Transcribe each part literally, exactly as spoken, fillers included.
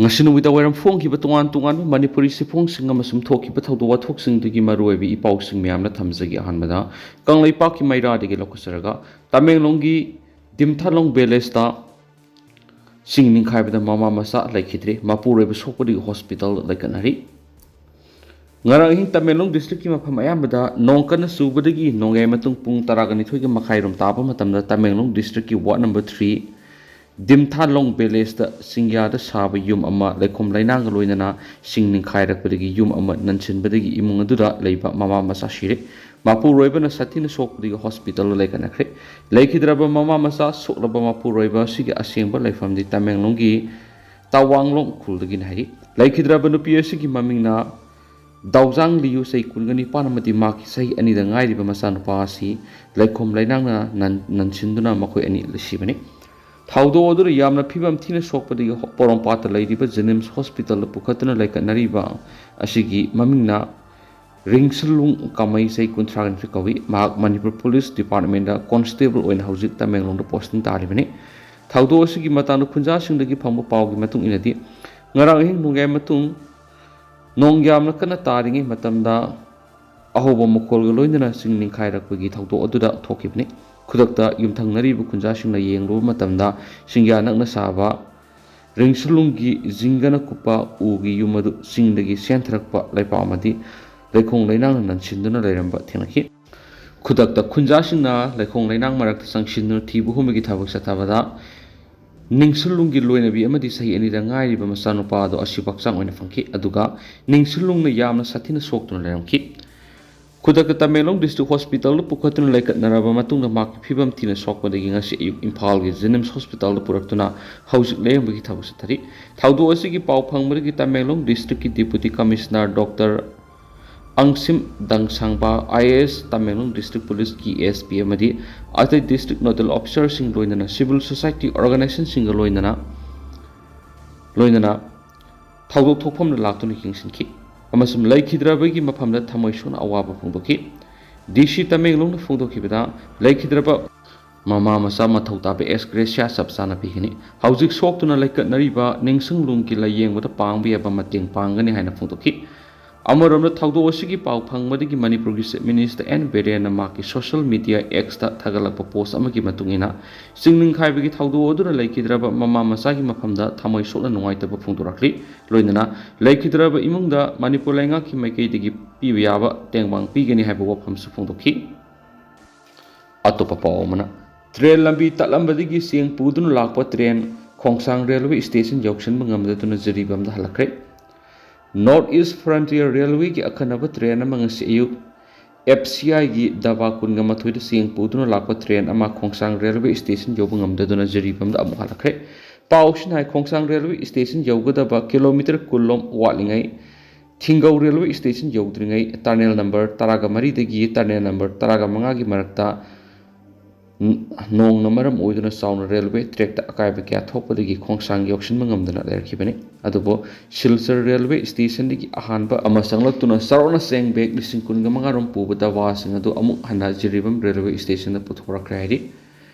ꯉꯁꯤ ꯅꯨꯃꯤꯗꯥꯡ ꯋꯥꯏꯔꯝ ꯐꯣꯡꯈꯤꯕ ꯇꯣꯉꯥꯟ ꯇꯣꯉꯥꯟꯕ ꯃꯅꯤꯄꯨꯔꯤ ꯆꯦꯐꯣꯡꯁꯤꯡ ꯑꯃꯁꯨꯡ ꯊꯣꯛꯈꯤꯕ ꯊꯧꯗꯣꯛ ꯋꯥꯊꯣꯛꯁꯤꯡꯗꯨꯒꯤ ꯃꯔꯨꯑꯣꯏꯕ ꯏ ꯄꯥꯎꯁꯤꯡ ꯃꯌꯥꯝꯅ ꯊꯝꯖꯒꯦ꯫ ꯑꯍꯥꯟꯕꯗ ꯀꯪꯂꯩꯄꯥꯛꯀꯤ ꯃꯩꯔꯥꯗꯒꯤ ꯂꯧꯈꯠꯆꯔꯒ, ꯇꯃꯦꯡꯂꯣꯡꯒꯤ ꯗꯤꯝꯊꯥꯂꯣꯡ ꯚꯤꯂꯦꯖꯇ ꯆꯤꯡ ꯅꯤꯡꯈꯥꯏꯕꯗ ꯃꯃꯥ ꯃꯆꯥ ꯂꯩꯈꯤꯗ꯭ꯔꯦ꯫ ꯃꯄꯨꯔꯣꯏꯕ ꯁꯣꯛꯄꯗꯒꯤ ꯍꯣꯁꯄꯤꯇꯥꯜꯗ ꯂꯩꯈꯠꯅꯔꯤ꯫ ꯉꯔꯥꯡ ꯑꯍꯤꯡ ꯇꯃꯦꯡꯂꯣꯡ ꯗꯤꯁꯇ꯭ꯔꯤꯛꯀꯤ ꯃꯐꯝ ꯑꯌꯥꯝꯕꯗ ꯅꯣꯡ ꯀꯟꯅ ꯆꯨꯕꯗꯒꯤ ꯅꯣꯡꯌꯥꯏ ꯃꯇꯨꯡ ꯄꯨꯡ ꯇꯔꯥꯒ ꯅꯤꯊꯣꯏꯒ ꯃꯈꯥꯏꯔꯣꯝ ꯇꯥꯕ ꯃꯇꯝꯗ ꯇꯃꯦꯡꯂꯣꯡ ꯗꯤꯁꯇ꯭ꯔꯤꯛꯀꯤ ꯋꯥꯔꯗ ꯅꯝꯕꯔ ꯊ꯭ꯔꯤ ꯗꯤꯝꯊꯥꯂꯣꯡ ꯚꯤꯂꯦꯖꯇ ꯆꯤꯡꯌꯥꯗ ꯁꯥꯕ ꯌꯨꯝ ꯑꯃ ꯂꯩꯈꯣꯝ ꯂꯩꯅꯥꯡꯒ ꯂꯣꯏꯅꯅ ꯆꯤꯡ ꯅꯤꯡꯈꯥꯏꯔꯛꯄꯗꯒꯤ ꯌꯨꯝ ꯑꯃ ꯅꯟꯁꯤꯟꯕꯗꯒꯤ ꯏꯃꯨꯡ ꯑꯗꯨꯗ ꯂꯩꯕ ꯃꯃꯥ ꯃꯆꯥ ꯁꯤꯔꯦ꯫ ꯃꯄꯨꯔꯣꯏꯕꯅ ꯁꯥꯊꯤꯅ ꯁꯣꯛꯄꯗꯒꯤ ꯍꯣꯁꯄꯤꯇꯥꯜꯗ ꯂꯩꯈꯠꯅꯈ꯭ꯔꯦ꯫ ꯂꯩꯈꯤꯗ꯭ꯔꯕ ꯃꯃꯥ ꯃꯆꯥ ꯁꯣꯛꯂꯕ ꯃꯄꯨꯔꯣꯏꯕ ꯑꯁꯤꯒꯤ ꯑꯁꯦꯡꯕ ꯂꯩꯐꯝꯗꯤ ꯇꯃꯦꯡꯂꯣꯡꯒꯤ ꯇꯥꯋꯥꯡꯂꯣꯡ ꯎꯈ꯭ꯔꯨꯜꯗꯒꯤꯅꯤ ꯍꯥꯏꯔꯤ꯫ ꯂꯩꯈꯤꯗ꯭ꯔꯕ ꯅꯨꯄꯤ ꯑꯁꯤꯒꯤ ꯃꯃꯤꯡꯅ ꯗꯥꯎꯖꯥꯡ ꯂꯤꯌꯨ, ꯆꯍꯤ ꯀꯨꯟꯒ ꯅꯤꯄꯥꯟ ꯑꯃꯗꯤ ꯃꯍꯥꯛꯀꯤ ꯆꯍꯤ ꯑꯅꯤꯗ ꯉꯥꯏꯔꯤꯕ ꯃꯆꯥꯅꯨꯄꯥ ꯑꯁꯤ ꯂꯩꯈꯣꯝ ꯂꯩꯅꯥꯡꯅ ꯅꯟ-, ꯅꯟꯁꯤꯟꯗꯨꯅ ꯃꯈꯣꯏ ꯑꯅꯤ ꯁꯤꯕꯅꯤ꯫ ꯊꯧꯗꯣꯛ ꯑꯗꯨꯗ ꯌꯥꯝꯅ ꯐꯤꯕꯝ ꯊꯤꯅ ꯁꯣꯛꯄꯗꯒꯤ ꯍꯣ-, ꯄꯣꯔꯣꯝꯄꯥꯠꯇ ꯂꯩꯔꯤꯕ ꯖꯦꯅꯤꯝꯁ ꯍꯣꯁꯄꯤꯇꯥꯜꯗ ꯄꯨꯈꯠꯇꯨꯅ ꯂꯩꯈꯠꯅꯔꯤꯕ ꯑꯁꯤꯒꯤ ꯃꯃꯤꯡꯅ ꯔꯤꯡꯁꯂꯨꯡ ꯀꯥꯃꯩ, ꯆꯍꯤ ꯀꯨꯟꯊ꯭ꯔꯥ ꯅꯤꯊꯣꯏ ꯀꯧꯏ꯫ ꯃꯍꯥꯛ ꯃꯅꯤꯄꯨꯔ ꯄꯨꯂꯤꯁ ꯗꯤꯄꯥꯔꯠꯃꯦꯟꯗ ꯀꯣꯟꯁꯇꯦꯕꯜ ꯑꯣꯏꯅ ꯍꯧꯖꯤꯛ ꯇꯃꯦꯡꯂꯣꯡꯗ ꯄꯣꯁꯇꯤꯡ ꯇꯥꯔꯤꯕꯅꯤ꯫ ꯊꯧꯗꯣꯛ ꯑꯁꯤꯒꯤ ꯃꯇꯥꯡꯗ ꯈꯨꯟꯖꯥꯁꯤꯡꯗꯒꯤ ꯐꯪꯕ ꯄꯥꯎꯒꯤ ꯃꯇꯨꯡ ꯏꯟꯅꯗꯤ, ꯉꯔꯥꯡ ꯑꯍꯤꯡ ꯅꯣꯡꯌꯥꯏ ꯃꯇꯨꯡ ꯅꯣꯡ ꯌꯥꯝꯅ ꯀꯟꯅ ꯇꯥꯔꯤꯉꯩ ꯃꯇꯝꯗ ꯑꯍꯧꯕ ꯃꯈꯣꯜꯒ ꯂꯣꯏꯅꯅ ꯆꯤꯡ ꯅꯤꯡꯈꯥꯏꯔꯛꯄꯒꯤ ꯊꯧꯗꯣꯛ ꯑꯗꯨꯗ ꯊꯣꯛꯈꯤꯕꯅꯤ꯫ ꯈꯨꯗꯛꯇ ꯌꯨꯝꯊꯪꯅꯔꯤꯕ ꯈꯨꯟꯖꯥꯁꯤꯡꯅ ꯌꯦꯡꯂꯨꯕ ꯃꯇꯝꯗ, ꯆꯤꯡꯌꯥ ꯅꯛꯅ ꯁꯥꯕ ꯔꯤꯡꯁꯂꯨꯡꯒꯤ ꯖꯤꯡꯒꯅ ꯀꯨꯞꯄ ꯎꯒꯤ ꯌꯨꯝ ꯑꯗꯨ ꯆꯤꯡꯗꯒꯤ ꯆꯦꯟꯊꯔꯛꯄ ꯂꯩꯄꯥꯛ ꯑꯃꯗꯤ ꯂꯩꯈꯣꯝ ꯂꯩꯅꯥꯡꯅ ꯅꯟꯁꯤꯟꯗꯨꯅ ꯂꯩꯔꯝꯕ ꯊꯦꯡꯅꯈꯤ꯫ ꯈꯨꯗꯛꯇ ꯈꯨꯟꯖꯥꯁꯤꯡꯅ ꯂꯩꯈꯣꯝ ꯂꯩꯅꯥꯡ ꯃꯔꯛꯇ ꯆꯪꯁꯤꯟꯗꯨꯅ ꯊꯤꯕ ꯍꯨꯝꯕꯒꯤ ꯊꯕꯛ ꯆꯠꯊꯕꯗ, ꯅꯤꯡꯁꯨꯂꯨꯡꯒꯤ ꯂꯣꯏꯅꯕꯤ ꯑꯃꯗꯤ ꯆꯍꯤ ꯑꯅꯤꯗ ꯉꯥꯏꯔꯤꯕ ꯃꯆꯥꯅꯨꯄꯥ ꯑꯗꯨ ꯑꯁꯤꯕ ꯍꯛꯆꯥꯡ ꯑꯣꯏꯅ ꯐꯪꯈꯤ, ꯑꯗꯨꯒ ꯅꯤꯡꯁꯨꯂꯨꯡꯅ ꯌꯥꯝꯅ ꯁꯥꯊꯤꯅ ꯁꯣꯛꯇꯨꯅ ꯂꯩꯔꯝꯈꯤ꯫ ꯈꯨꯗꯛꯇ ꯇꯃꯦꯡꯂꯣꯡ ꯗꯤꯁꯇ꯭ꯔꯤꯛ ꯍꯣꯁꯄꯤꯇꯥꯜꯗ ꯄꯨꯈꯠꯇꯨꯅ ꯂꯩꯈꯠꯅꯔꯕ ꯃꯇꯨꯡꯗ, ꯃꯍꯥꯛꯀꯤ ꯐꯤꯕꯝ ꯊꯤꯅ ꯁꯣꯛꯄꯗꯒꯤ ꯉꯁꯤ ꯑꯌꯨꯛ ꯏꯝꯐꯥꯜꯒꯤ ꯖꯦꯅꯤꯝꯁ ꯍꯣꯁꯄꯤꯇꯥꯜꯗ ꯄꯨꯔꯛꯇꯨꯅ ꯍꯧꯖꯤꯛ ꯂꯥꯌꯦꯡꯕꯒꯤ ꯊꯕꯛ ꯆꯠꯊꯔꯤ꯫ ꯊꯧꯗꯣꯛ ꯑꯁꯤꯒꯤ ꯄꯥꯎ ꯐꯪꯕꯗꯒꯤ ꯇꯃꯦꯡꯂꯣꯡ ꯗꯤꯁꯇ꯭ꯔꯤꯛꯀꯤ ꯗꯤꯄꯨꯇꯤ ꯀꯃꯤꯁꯅꯔ ꯗꯣꯛꯇꯔ ꯑꯪꯁꯤꯝ ꯗꯪꯁꯥꯡꯕ, I A S, Tamenglong district ꯄꯨꯂꯤꯁꯀꯤ ꯑꯦ ꯑꯦꯁ ꯄꯤ ꯑꯃꯗꯤ ꯑꯇꯩ ꯗꯤꯁꯇ꯭ꯔꯤꯛ ꯅꯣꯗꯦꯜ ꯑꯣꯐꯤꯁꯥꯔꯁꯤꯡ, ꯂꯣꯏꯅꯅ ꯁꯤꯚꯤꯜ ꯁꯣꯁꯥꯏꯇꯤ ꯑꯣꯔꯒꯅꯥꯏꯖꯦꯁꯟꯁꯤꯡꯒ ꯂꯣꯏꯅꯅ, ꯂꯣꯏꯅꯅ ꯊꯧꯗꯣꯛ ꯊꯣꯛꯐꯝꯗ ꯂꯥꯛꯇꯨꯅ ꯌꯦꯡꯁꯤꯟꯈꯤ ꯑꯃꯁꯨꯡ ꯂꯩꯈꯤꯗ꯭ꯔꯕꯒꯤ ꯃꯐꯝꯗ ꯊꯃꯣꯏ ꯁꯣꯛꯅ ꯑꯋꯥꯕ ꯐꯣꯡꯗꯣꯛꯈꯤ꯫ ꯗꯤ ꯁꯤ ꯇꯃꯦꯡꯂꯣꯡꯅ ꯐꯣꯡꯗꯣꯛꯈꯤꯕꯗ, ꯂꯩꯈꯤꯗ꯭ꯔꯕ ꯃꯃꯥ ꯃꯆꯥ ꯃꯊꯧ ꯇꯥꯕ ꯑꯦꯁ ꯒ꯭ꯔꯦꯁꯤꯌꯥ ꯆꯞ ꯆꯥꯅ ꯄꯤꯒꯅꯤ꯫ ꯍꯧꯖꯤꯛ ꯁꯣꯛꯇꯨꯅ ꯂꯩꯀꯠꯅꯔꯤꯕ ꯅꯤꯡꯁꯤꯡꯂꯣꯟꯒꯤ ꯂꯥꯏꯌꯦꯡꯕꯗ ꯄꯥꯡꯕ ꯌꯥꯕ ꯃꯇꯦꯡ ꯄꯥꯡꯒꯅꯤ ꯍꯥꯏꯅ ꯐꯣꯡꯗꯣꯛꯈꯤ꯫ ꯑꯃꯔꯣꯝꯗ, ꯊꯧꯗꯣꯛ ꯑꯁꯤꯒꯤ ꯄꯥꯎ ꯐꯪꯕꯗꯒꯤ ꯃꯅꯤꯄꯨꯔꯒꯤ Chief Minister ꯑꯦꯟ ꯕꯤꯔꯦꯟꯅ ꯃꯍꯥꯛꯀꯤ social media X-ꯇ ꯊꯥꯒꯠꯂꯛꯄ post ꯑꯃꯒꯤ ꯃꯇꯨꯡ ꯏꯟꯅ, ꯆꯤꯡ ꯅꯤꯡꯈꯥꯏꯕꯒꯤ ꯊꯧꯗꯣꯛ ꯑꯗꯨꯅ ꯂꯩꯈꯤꯗ꯭ꯔꯕ ꯃꯃꯥ ꯃꯆꯥꯒꯤ ꯃꯐꯝꯗ ꯊꯃꯣꯏ ꯁꯣꯛꯅ ꯅꯨꯡꯉꯥꯏꯇꯕ ꯐꯣꯡꯗꯣꯔꯛꯂꯤ꯫ ꯂꯣꯏꯅꯅ ꯂꯩꯈꯤꯗ꯭ꯔꯕ ꯏꯃꯨꯡꯗ ꯃꯅꯤꯄꯨꯔ ꯂꯩꯉꯥꯛꯀꯤ ꯃꯥꯏꯀꯩꯗꯒꯤ ꯄꯤꯕ ꯌꯥꯕ ꯇꯦꯡꯕꯥꯡ ꯄꯤꯒꯅꯤ ꯍꯥꯏꯕ ꯋꯥꯐꯝꯁꯨ ꯐꯣꯡꯗꯣꯛꯈꯤ꯫ ꯑꯇꯣꯞꯄ ꯄꯥꯎ ꯑꯃꯅ, ꯇ꯭ꯔꯦꯟ ꯂꯝꯕꯤ ꯇꯠꯂꯝꯕꯗꯒꯤ ꯆꯦꯡ ꯄꯨꯗꯨꯅ ꯂꯥꯛꯄ ꯇ꯭ꯔꯦꯟ ꯈꯣꯡꯁꯥꯡ ꯔꯦꯜꯋꯦ ꯁ꯭ꯇꯦꯁꯟ ꯌꯧꯁꯤꯟꯕ ꯉꯝꯗꯗꯨꯅ ꯖꯤꯔꯤꯕꯥꯝꯗ ꯍꯜꯂꯛꯈ꯭ꯔꯦ꯫ North East Frontier ꯔꯦꯜꯋꯦꯒꯤ ꯑꯈꯟꯅꯕ ꯇ꯭ꯔꯦꯟ ꯑꯃ ꯉꯁꯤ ꯑꯌꯨꯛ ꯑꯦꯐ ꯁꯤ ꯑꯥꯏꯒꯤ ꯗꯕꯥ ꯀꯨꯟꯒ ꯃꯥꯊꯣꯏꯗ ꯆꯦꯡ ꯄꯨꯗꯨꯅ ꯂꯥꯛꯄ ꯇ꯭ꯔꯦꯟ ꯑꯃ ꯈꯣꯡꯁꯥꯡ ꯔꯦꯜꯋꯦ ꯁ꯭ꯇꯦꯁꯟ ꯌꯧꯕ ꯉꯝꯗꯗꯨꯅ ꯖꯤꯔꯤꯕꯥꯝꯗ ꯑꯃꯨꯛ ꯍꯜꯂꯛꯈ꯭ꯔꯦ꯫ ꯄꯥꯎꯁꯤꯅ ꯍꯥꯏ, ꯈꯣꯡꯁꯥꯡ ꯔꯦꯜꯋꯦ ꯁ꯭ꯇꯦꯁꯟ ꯌꯧꯒꯗꯕ ꯀꯤꯂꯣꯃꯤꯇꯔ ꯀꯨꯟ ꯂꯣꯝ ꯋꯥꯠꯂꯤꯉꯩ, ꯊꯤꯡꯒꯧ ꯔꯦꯜꯋꯦ ꯁ꯭ꯇꯦꯁꯟ ꯌꯧꯗ꯭ꯔꯤꯉꯩ, ꯇꯔꯅꯦꯜ ꯅꯝꯕꯔ ꯇꯔꯥꯒ ꯃꯔꯤꯗꯒꯤ ꯇꯔꯅꯦꯜ ꯅꯝꯕꯔ ꯇꯔꯥꯒ ꯃꯉꯥꯒꯤ ꯃꯔꯛꯇ ꯅꯣꯡꯅ ꯃꯔꯝ ꯑꯣꯏꯗꯨꯅ ꯆꯥꯎꯅ ꯔꯦꯜꯋꯦ ꯇ꯭ꯔꯦꯛꯇ ꯑꯀꯥꯏꯕ ꯀꯌꯥ ꯊꯣꯛꯄꯗꯒꯤ ꯈꯣꯡꯁꯥꯡ ꯌꯧꯁꯤꯟꯕ ꯉꯝꯗꯅ ꯂꯩꯔꯛꯈꯤꯕꯅꯤ꯫ ꯑꯗꯨꯕꯨ ꯁꯤꯜꯆꯔ ꯔꯦꯜꯋꯦ ꯁ꯭ꯇꯦꯁꯟꯗꯒꯤ ꯑꯍꯥꯟꯕ ꯑꯃ ꯆꯪꯂꯛꯇꯨꯅ ꯆꯥꯎꯔꯥꯛꯅ ꯆꯦꯡ ꯕꯦꯒ ꯂꯤꯁꯤꯡ ꯀꯨꯟꯒ ꯃꯉꯥ ꯔꯣꯝ ꯄꯨꯕ ꯗꯕꯥꯁꯤꯡ ꯑꯗꯨ ꯑꯃꯨꯛ ꯍꯟꯅ ꯖꯤꯔꯤꯕꯥꯝ ꯔꯦꯜꯋꯦ ꯁ꯭ꯇꯦꯁꯟꯗ ꯄꯨꯊꯣꯔꯛꯈ꯭ꯔꯦ ꯍꯥꯏꯔꯤ꯫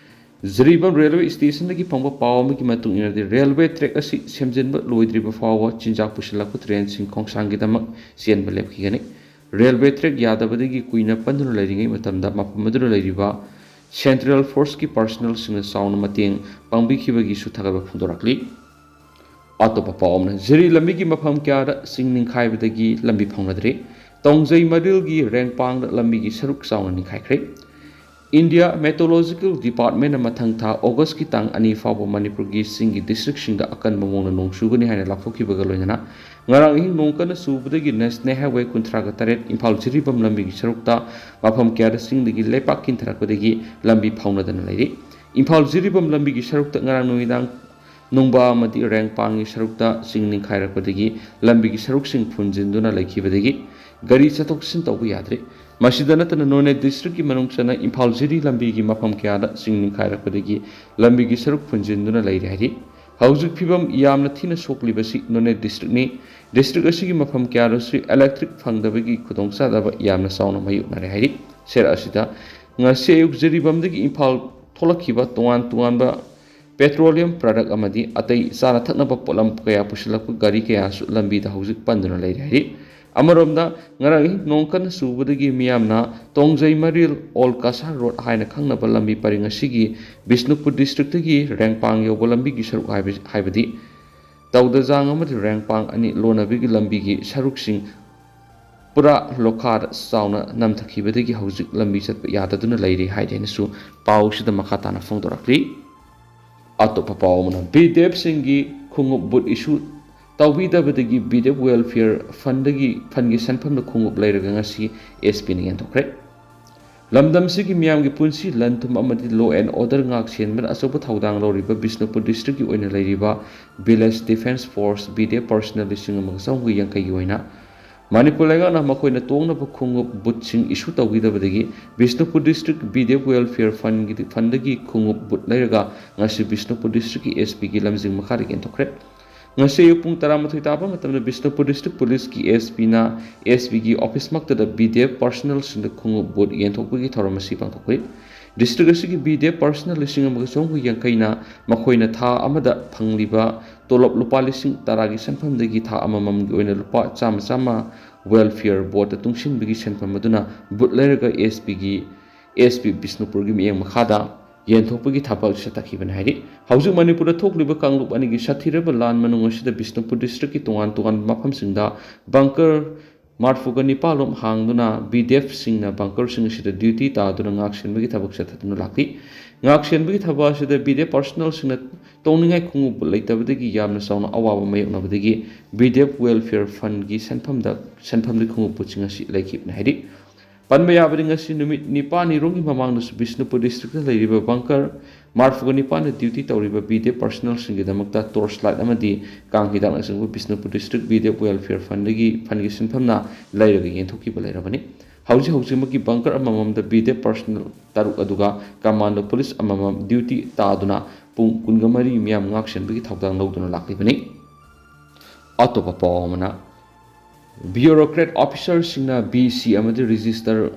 ꯖꯤꯔꯤꯕꯥꯝ ꯔꯦꯜꯋꯦ ꯁ꯭ꯇꯦꯁꯟꯗꯒꯤ ꯐꯪꯕ ꯄꯥꯎ ꯑꯃꯒꯤ ꯃꯇꯨꯡ ꯏꯟꯅꯗꯤ, ꯔꯦꯜꯋꯦ ꯇ꯭ꯔꯦꯛ ꯑꯁꯤ ꯁꯦꯝꯖꯤꯟꯕ ꯂꯣꯏꯗ꯭ꯔꯤꯕ ꯐꯥꯎꯕ ꯆꯤꯟꯖꯥꯛ ꯄꯨꯁꯤꯜꯂꯛꯄ ꯇ꯭ꯔꯦꯟꯁꯤꯡ ꯈꯣꯡꯁꯥꯡꯒꯤꯗꯃꯛ ꯆꯦꯟꯕ ꯂꯦꯞꯈꯤꯒꯅꯤ꯫ ꯔꯦꯜꯋꯦ ꯇ꯭ꯔꯦꯛ ꯌꯥꯗꯕꯗꯒꯤ ꯀꯨꯏꯅ ꯄꯟꯗꯨꯅ ꯂꯩꯔꯤꯉꯩ ꯃꯇꯝꯗ ꯃꯐꯝ ꯑꯗꯨꯗ ꯂꯩꯔꯤꯕ ꯁꯦꯟꯇ꯭ꯔꯦꯜ ꯐꯣꯔꯁꯀꯤ ꯄꯔꯁꯅꯦꯜꯁꯤꯡꯅ ꯆꯥꯎꯅ ꯃꯇꯦꯡ ꯄꯥꯡꯕꯤꯈꯤꯕꯒꯤꯁꯨ ꯊꯥꯒꯠꯄ ꯐꯣꯡꯗꯣꯔꯛꯂꯤ꯫ ꯑꯇꯣꯞꯄ ꯄꯥꯎ ꯑꯃꯅ, ꯖꯤꯔꯤ ꯂꯝꯕꯤꯒꯤ ꯃꯐꯝ ꯀꯌꯥꯗ ꯆꯤꯡ ꯅꯤꯡꯈꯥꯏꯕꯗꯒꯤ ꯂꯝꯕꯤ ꯐꯥꯎꯅꯗ꯭ꯔꯤ꯫ ꯇꯣꯡꯖꯩ ꯃꯔꯤꯜꯒꯤ ꯔꯦꯡꯄꯥꯡꯗ ꯂꯝꯕꯤꯒꯤ ꯁꯔꯨꯛ ꯆꯥꯎꯅ ꯅꯤꯡꯈꯥꯏꯈ꯭ꯔꯦ꯫ ꯏꯟꯗꯤꯌꯥ ꯃꯦꯇꯣꯂꯣꯖꯤꯀꯦꯜ ꯗꯤꯄꯥꯔꯠꯃꯦꯟꯅ ꯃꯊꯪ ꯊꯥ ꯑꯣꯒꯁꯀꯤ ꯇꯥꯡ ꯑꯅꯤ ꯐꯥꯎꯕ ꯃꯅꯤꯄꯨꯔꯒꯤ ꯆꯤꯡꯒꯤ ꯗꯤꯁꯇ꯭ꯔꯤꯛꯁꯤꯡꯗ ꯑꯀꯟꯕ ꯃꯑꯣꯡꯗ ꯅꯣꯡ ꯆꯨꯒꯅꯤ ꯍꯥꯏꯅ ꯂꯥꯎꯊꯣꯛꯈꯤꯕꯒ ꯂꯣꯏꯅꯅ, ꯉꯔꯥꯡ ꯑꯍꯤꯡ ꯅꯣꯡ ꯀꯟꯅ ꯆꯨꯕꯗꯒꯤ ꯅꯦꯁꯅꯦꯜ ꯍꯥꯏꯋꯦ ꯀꯨꯟꯊ꯭ꯔꯥꯒ ꯇꯔꯦꯠ ꯏꯝꯐꯥꯜ ꯖꯤꯔꯤꯕꯥꯝ ꯂꯝꯕꯤꯒꯤ ꯁꯔꯨꯛꯇ ꯃꯐꯝ ꯀꯌꯥꯗ ꯆꯤꯡꯗꯒꯤ ꯂꯩꯄꯥꯛ ꯀꯤꯟꯊꯔꯛꯄꯗꯒꯤ ꯂꯝꯕꯤ ꯐꯥꯎꯅꯗꯅ ꯂꯩꯔꯤ꯫ ꯏꯝꯐꯥꯜ ꯖꯤꯔꯤꯕꯥꯝ ꯂꯝꯕꯤꯒꯤ ꯁꯔꯨꯛꯇ ꯉꯔꯥꯡ ꯅꯨꯃꯤꯗꯥꯡ ꯅꯨꯡꯕꯥ ꯑꯃꯗꯤ ꯔꯦꯡꯄꯥꯡꯒꯤ ꯁꯔꯨꯛꯇ ꯆꯤꯡ ꯅꯤꯡꯈꯥꯏꯔꯛꯄꯗꯒꯤ ꯂꯝꯕꯤꯒꯤ ꯁꯔꯨꯛꯁꯤꯡ ꯐꯨꯟꯖꯤꯟꯗꯨꯅ ꯂꯩꯈꯤꯕꯗꯒꯤ ꯒꯥꯔꯤ ꯆꯠꯊꯣꯛ ꯆꯠꯁꯤꯟ ꯇꯧꯕ ꯌꯥꯗ꯭ꯔꯦ꯫ ꯃꯁꯤꯗ ꯅꯠꯇꯅ ꯅꯣꯅꯦ ꯗꯤꯁꯇ꯭ꯔꯤꯛꯀꯤ ꯃꯅꯨꯡ ꯆꯟꯅ ꯏꯝꯐꯥꯜ ꯖꯤꯔꯤ ꯂꯝꯕꯤꯒꯤ ꯃꯐꯝ ꯀꯌꯥꯗ ꯆꯤꯡ ꯅꯤꯡꯈꯥꯏꯔꯛꯄꯗꯒꯤ ꯂꯝꯕꯤꯒꯤ ꯁꯔꯨꯛ ꯐꯨꯟꯖꯤꯟꯗꯨꯅ ꯂꯩꯔꯦ ꯍꯥꯏꯔꯤ꯫ ꯍꯧꯖꯤꯛ ꯐꯤꯕꯝ ꯌꯥꯝꯅ ꯊꯤꯅ ꯁꯣꯛꯂꯤꯕꯁꯤ ꯅꯣꯅꯦ ꯗꯤꯁꯇ꯭ꯔꯤꯛꯅꯤ꯫ ꯗꯤꯁꯇ꯭ꯔꯤꯛ ꯑꯁꯤꯒꯤ ꯃꯐꯝ ꯀꯌꯥꯗꯁꯨ ꯏꯂꯦꯛꯇ꯭ꯔꯤꯛ ꯐꯪꯗꯕꯒꯤ ꯈꯨꯗꯣꯡꯆꯥꯗꯕ ꯌꯥꯝꯅ ꯆꯥꯎꯅ ꯃꯥꯌꯣꯛꯅꯔꯦ ꯍꯥꯏꯔꯤ꯫ ꯁꯦꯔ ꯑꯁꯤꯗ ꯉꯁꯤ ꯑꯌꯨꯛ ꯖꯤꯔꯤꯕꯥꯝꯗꯒꯤ ꯏꯝꯐꯥꯜ ꯊꯣꯛꯂꯛꯈꯤꯕ ꯇꯣꯉꯥꯟ ꯇꯣꯉꯥꯟꯕ petroleum product ꯑꯃꯗꯤ ꯑꯇꯩ ꯆꯥꯅ ꯊꯛꯅꯕ ꯄꯣꯠꯂꯝ ꯀꯌꯥ ꯄꯨꯁꯤꯜꯂꯛꯄ ꯒꯥꯔꯤ ꯀꯌꯥꯁꯨ ꯂꯝꯕꯤꯗ ꯍꯧꯖꯤꯛ ꯄꯟꯗꯨꯅ ꯂꯩꯔꯤ ꯍꯥꯏꯔꯤ꯫ ꯑꯃꯔꯣꯝꯗ, ꯉꯔꯥꯡ ꯑꯍꯤꯡ ꯅꯣꯡ ꯀꯟꯅ ꯆꯨꯕꯗꯒꯤ ꯃꯤꯌꯥꯝꯅ ꯇꯣꯡꯖꯩ ꯃꯔꯤꯜ ꯑꯣꯜ ꯀꯁꯥꯔ ꯔꯣꯗ ꯍꯥꯏꯅ ꯈꯪꯅꯕ ꯂꯝꯕꯤ ꯄꯔꯤꯡ ꯑꯁꯤꯒꯤ ꯕꯤꯁꯅꯨꯄꯨꯔ ꯗꯤꯁꯇ꯭ꯔꯤꯛꯇꯒꯤ ꯔꯦꯡꯄꯥꯡ ꯌꯧꯕ ꯂꯝꯕꯤꯒꯤ ꯁꯔꯨꯛ ꯍꯥꯏꯕ-, ꯍꯥꯏꯕꯗꯤ ꯇꯧꯗꯖꯥꯡ ꯑꯃꯗꯤ ꯔꯦꯡꯄꯥꯡ ꯑꯅꯤ ꯂꯣꯟꯅꯕꯒꯤ ꯂꯝꯕꯤꯒꯤ ꯁꯔꯨꯛꯁꯤꯡ ꯄꯨꯔꯥ ꯂꯣꯈꯥꯗ ꯆꯥꯎꯅ ꯅꯝꯊꯈꯤꯕꯗꯒꯤ ꯍꯧꯖꯤꯛ ꯂꯝꯕꯤ ꯆꯠꯄ ꯌꯥꯗꯗꯨꯅ ꯂꯩꯔꯤ ꯍꯥꯏꯗꯤ ꯍꯥꯏꯅꯁꯨ ꯄꯥꯎꯁꯤꯗ ꯃꯈꯥ ꯇꯥꯅ ꯐꯣꯡꯗꯣꯔꯛꯂꯤ꯫ ꯑꯇꯣꯞꯄ ꯄꯥꯎ ꯑꯃꯅ, ꯕꯤꯗꯦꯞꯁꯤꯡꯒꯤ ꯈꯣꯡꯎꯞ ꯕꯨꯠ ꯏꯁꯨ ꯇꯧꯕꯤꯗꯕꯗꯒꯤ ꯕꯤꯗꯦꯞ ꯋꯦꯜꯐꯤꯌꯔ ꯐꯟꯗꯒꯤ, ꯐꯟꯒꯤ ꯁꯦꯟꯐꯝꯗ ꯈꯣꯡꯎꯞ ꯂꯩꯔꯒ ꯉꯁꯤ ꯑꯦꯁ ꯄꯤꯅ ꯌꯦꯟꯊꯣꯛꯈ꯭ꯔꯦ꯫ ꯂꯝꯗꯝꯁꯤꯒꯤ ꯃꯤꯌꯥꯝꯒꯤ ꯄꯨꯟꯁꯤ, ꯂꯟ ꯊꯨꯝ ꯑꯃꯗꯤ law and order ꯉꯥꯛ ꯁꯦꯟꯕꯗ ꯑꯆꯧꯕ ꯊꯧꯗꯥꯡ ꯂꯧꯔꯤꯕ ꯕꯤꯁꯅꯨꯄꯨꯔ ꯗꯤꯁꯇ꯭ꯔꯤꯛꯀꯤ ꯑꯣꯏꯅ ꯂꯩꯔꯤꯕ Village Defence Force, ꯕꯤꯗꯦꯞ, personnel ꯂꯤꯁꯤꯡ ꯑꯃꯒ ꯆꯍꯨꯝꯒ ꯌꯥꯡꯈꯩꯒꯤ ꯑꯣꯏꯅ ꯃꯅꯤꯄꯨꯔ ꯂꯩꯉꯥꯛꯅ ꯃꯈꯣꯏꯅ ꯇꯣꯡꯅꯕ ꯈꯣꯡꯎꯞ ꯕꯨꯠꯁꯤꯡ ꯏꯁꯨ ꯇꯧꯕꯤꯗꯕꯗꯒꯤ ꯕꯤꯁꯅꯨꯄꯨꯔ ꯗꯤꯁꯇ꯭ꯔꯤꯛ ꯕꯤꯗꯦꯞ ꯋꯦꯜꯐꯤꯌꯔ ꯐꯟꯒꯤ, ꯐꯟꯗꯒꯤ ꯈꯣꯡꯎꯞ ꯕꯨꯠ ꯂꯩꯔꯒ ꯉꯁꯤ ꯕꯤꯁꯅꯨꯄꯨꯔ ꯗꯤꯁꯇ꯭ꯔꯤꯛꯀꯤ ꯑꯦꯁ ꯄꯤꯒꯤ ꯂꯝꯖꯤꯡ ꯃꯈꯥꯗ ꯌꯦꯟꯊꯣꯛꯈ꯭ꯔꯦ꯫ ꯉꯁꯤ ꯑꯌꯨꯛ ꯄꯨꯡ ꯇꯔꯥꯃꯥꯊꯣꯏ ꯇꯥꯕ ꯃꯇꯝꯗ ꯕꯤꯁꯅꯨꯄꯨꯔ ꯗꯤꯁꯇ꯭ꯔꯤꯛ ꯄꯨꯂꯤꯁꯀꯤ ꯑꯦꯁ ꯄꯤꯅ ꯑꯦꯁ ꯄꯤꯒꯤ ꯑꯣꯐꯤꯁꯃꯛꯇꯗ ꯕꯤꯗꯦꯞ personnelꯁꯤꯡꯗ ꯈꯣꯡꯎꯞ ꯕꯨꯠ ꯌꯦꯟꯊꯣꯛꯄꯒꯤ ꯊꯧꯔꯝ ꯑꯁꯤ ꯄꯥꯡꯊꯣꯛꯈꯤ꯫ ꯗꯤꯁꯇ꯭ꯔꯤꯛ ꯑꯁꯤꯒꯤ ꯕꯤꯗꯦꯞ personnel ꯂꯤꯁꯤꯡ ꯑꯃꯒ ꯆꯍꯨꯝꯒ ꯌꯥꯡꯈꯩꯅ ꯃꯈꯣꯏꯅ ꯊꯥ ꯑꯃꯗ ꯐꯪꯂꯤꯕ ꯇꯣꯂꯣꯞ ꯂꯨꯄꯥ ꯂꯤꯁꯤꯡ ꯇꯔꯥꯒꯤ ꯁꯦꯟꯐꯝꯗꯒꯤ ꯊꯥ ꯑꯃꯃꯝꯒꯤ ꯑꯣꯏꯅ ꯂꯨꯄꯥ ꯆꯥꯝꯃ ꯆꯥꯝꯃ welfare boardꯇ ꯇꯨꯡꯁꯤꯟꯕꯒꯤ ꯁꯦꯟꯐꯝ ꯑꯗꯨꯅ ꯕꯨꯠ ꯂꯩꯔꯒ ꯑꯦꯁ ꯄꯤꯒꯤ, ꯑꯦꯁ ꯄꯤ ꯕꯤꯁꯅꯨꯄꯨꯔꯒꯤ ꯃꯤꯠꯌꯦꯡ ꯃꯈꯥꯗ ꯌꯦꯟꯊꯣꯛꯄꯒꯤ ꯊꯕꯛ ꯆꯠꯊꯈꯤꯕꯅꯤ ꯍꯥꯏꯔꯤ꯫ ꯍꯧꯖꯤꯛ ꯃꯅꯤꯄꯨꯔꯗ ꯊꯣꯛꯂꯤꯕ ꯀꯥꯡꯂꯨꯞ ꯑꯅꯤꯒꯤ ꯁꯥꯊꯤꯔꯕ ꯂꯥꯟ ꯃꯅꯨꯡ ꯑꯁꯤꯗ ꯕꯤꯁꯅꯨꯄꯨꯔ ꯗꯤꯁꯇ꯭ꯔꯤꯛꯀꯤ ꯇꯣꯉꯥꯟ ꯇꯣꯉꯥꯟꯕ ꯃꯐꯝꯁꯤꯡꯗ ꯕꯪꯀꯔ ꯃꯔꯐꯨꯒ ꯅꯤꯄꯥꯜꯂꯣꯝ ꯍꯥꯡꯗꯨꯅ ꯕꯤꯗꯦꯞꯁꯤꯡꯅ ꯕꯪꯀꯔꯁꯤꯡ ꯑꯁꯤꯗ ꯗ꯭ꯌꯨꯇꯤ ꯇꯥꯗꯨꯅ ꯉꯥꯛꯁꯦꯟꯕꯒꯤ ꯊꯕꯛ ꯆꯠꯊꯗꯨꯅ ꯂꯥꯛꯂꯤ꯫ ꯉꯥꯛꯁꯦꯟꯕꯒꯤ ꯊꯕꯛ ꯑꯁꯤꯗ ꯕꯤꯗꯦꯞ personnelꯁꯤꯡꯅ ꯇꯣꯡꯅꯤꯡꯉꯥꯏ ꯈꯣꯡꯎꯞ ꯂꯩꯇꯕꯗꯒꯤ ꯌꯥꯝꯅ ꯆꯥꯎꯅ ꯑꯋꯥꯕ ꯃꯥꯌꯣꯛꯅꯕꯗꯒꯤ ꯕꯤꯗꯦꯞ welfare fundꯒꯤ ꯁꯦꯟꯐꯝꯗ, ꯁꯦꯟꯐꯝꯗꯒꯤ ꯈꯣꯡꯎꯞ ꯕꯨꯠꯁꯤꯡ ꯑꯁꯤ ꯂꯩꯈꯤꯕꯅꯤ ꯍꯥꯏꯔꯤ꯫ ꯄꯟꯕ ꯌꯥꯕꯗꯤ, ꯉꯁꯤ ꯅꯨꯃꯤꯠ ꯅꯤꯄꯥꯜꯅꯤꯔꯣꯝꯒꯤ ꯃꯃꯥꯡꯗꯁꯨ ꯕꯤꯁꯅꯨꯄꯨꯔ ꯗꯤꯁꯇ꯭ꯔꯤꯛꯇ ꯂꯩꯔꯤꯕ ꯕꯪꯀꯔ ꯃꯔꯐꯨꯒ ꯅꯤꯄꯥꯜꯗ ꯗ꯭ꯌꯨꯇꯤ ꯇꯧꯔꯤꯕ ꯕꯤꯗꯦꯞ personnelꯁꯤꯡꯒꯤꯗꯃꯛꯇ torch light ꯑꯃꯗꯤ ꯀꯥꯡ ꯍꯤꯗꯥꯛꯅꯆꯤꯡꯕ ꯕꯤꯁꯅꯨꯄꯨꯔ ꯗꯤꯁꯇ꯭ꯔꯤꯛ ꯕꯤꯗꯦꯞ welfare fundꯒꯤ, fundꯒꯤ ꯁꯤꯟꯐꯝꯅ ꯂꯩꯔꯒ ꯌꯦꯟꯊꯣꯛꯈꯤꯕ ꯂꯩꯔꯕꯅꯤ꯫ ꯍꯧꯖꯤꯛ ꯍꯧꯖꯤꯛꯃꯛꯀꯤ ꯕꯪꯀꯔ ꯑꯃꯃꯝꯗ ꯕꯤꯗꯦꯞ personnel ꯇꯔꯨꯛ ꯑꯗꯨꯒ commando police ꯑꯃꯃꯝ ꯗ꯭ꯌꯨꯇꯤ ꯇꯥꯗꯨꯅ ꯄꯨꯡ ꯀꯨꯟꯒ ꯃꯔꯤ ꯃꯤꯌꯥꯝ ꯉꯥꯛ ꯁꯦꯟꯕꯒꯤ ꯊꯧꯗꯥꯡ ꯂꯧꯗꯨꯅ ꯂꯥꯛꯂꯤꯕꯅꯤ꯫ ꯑꯇꯣꯞꯄ ꯄꯥꯎ ꯑꯃꯅ, bureaucrat officerꯁꯤꯡꯅ ꯕꯤ ꯁꯤ ꯑꯃꯗꯤ register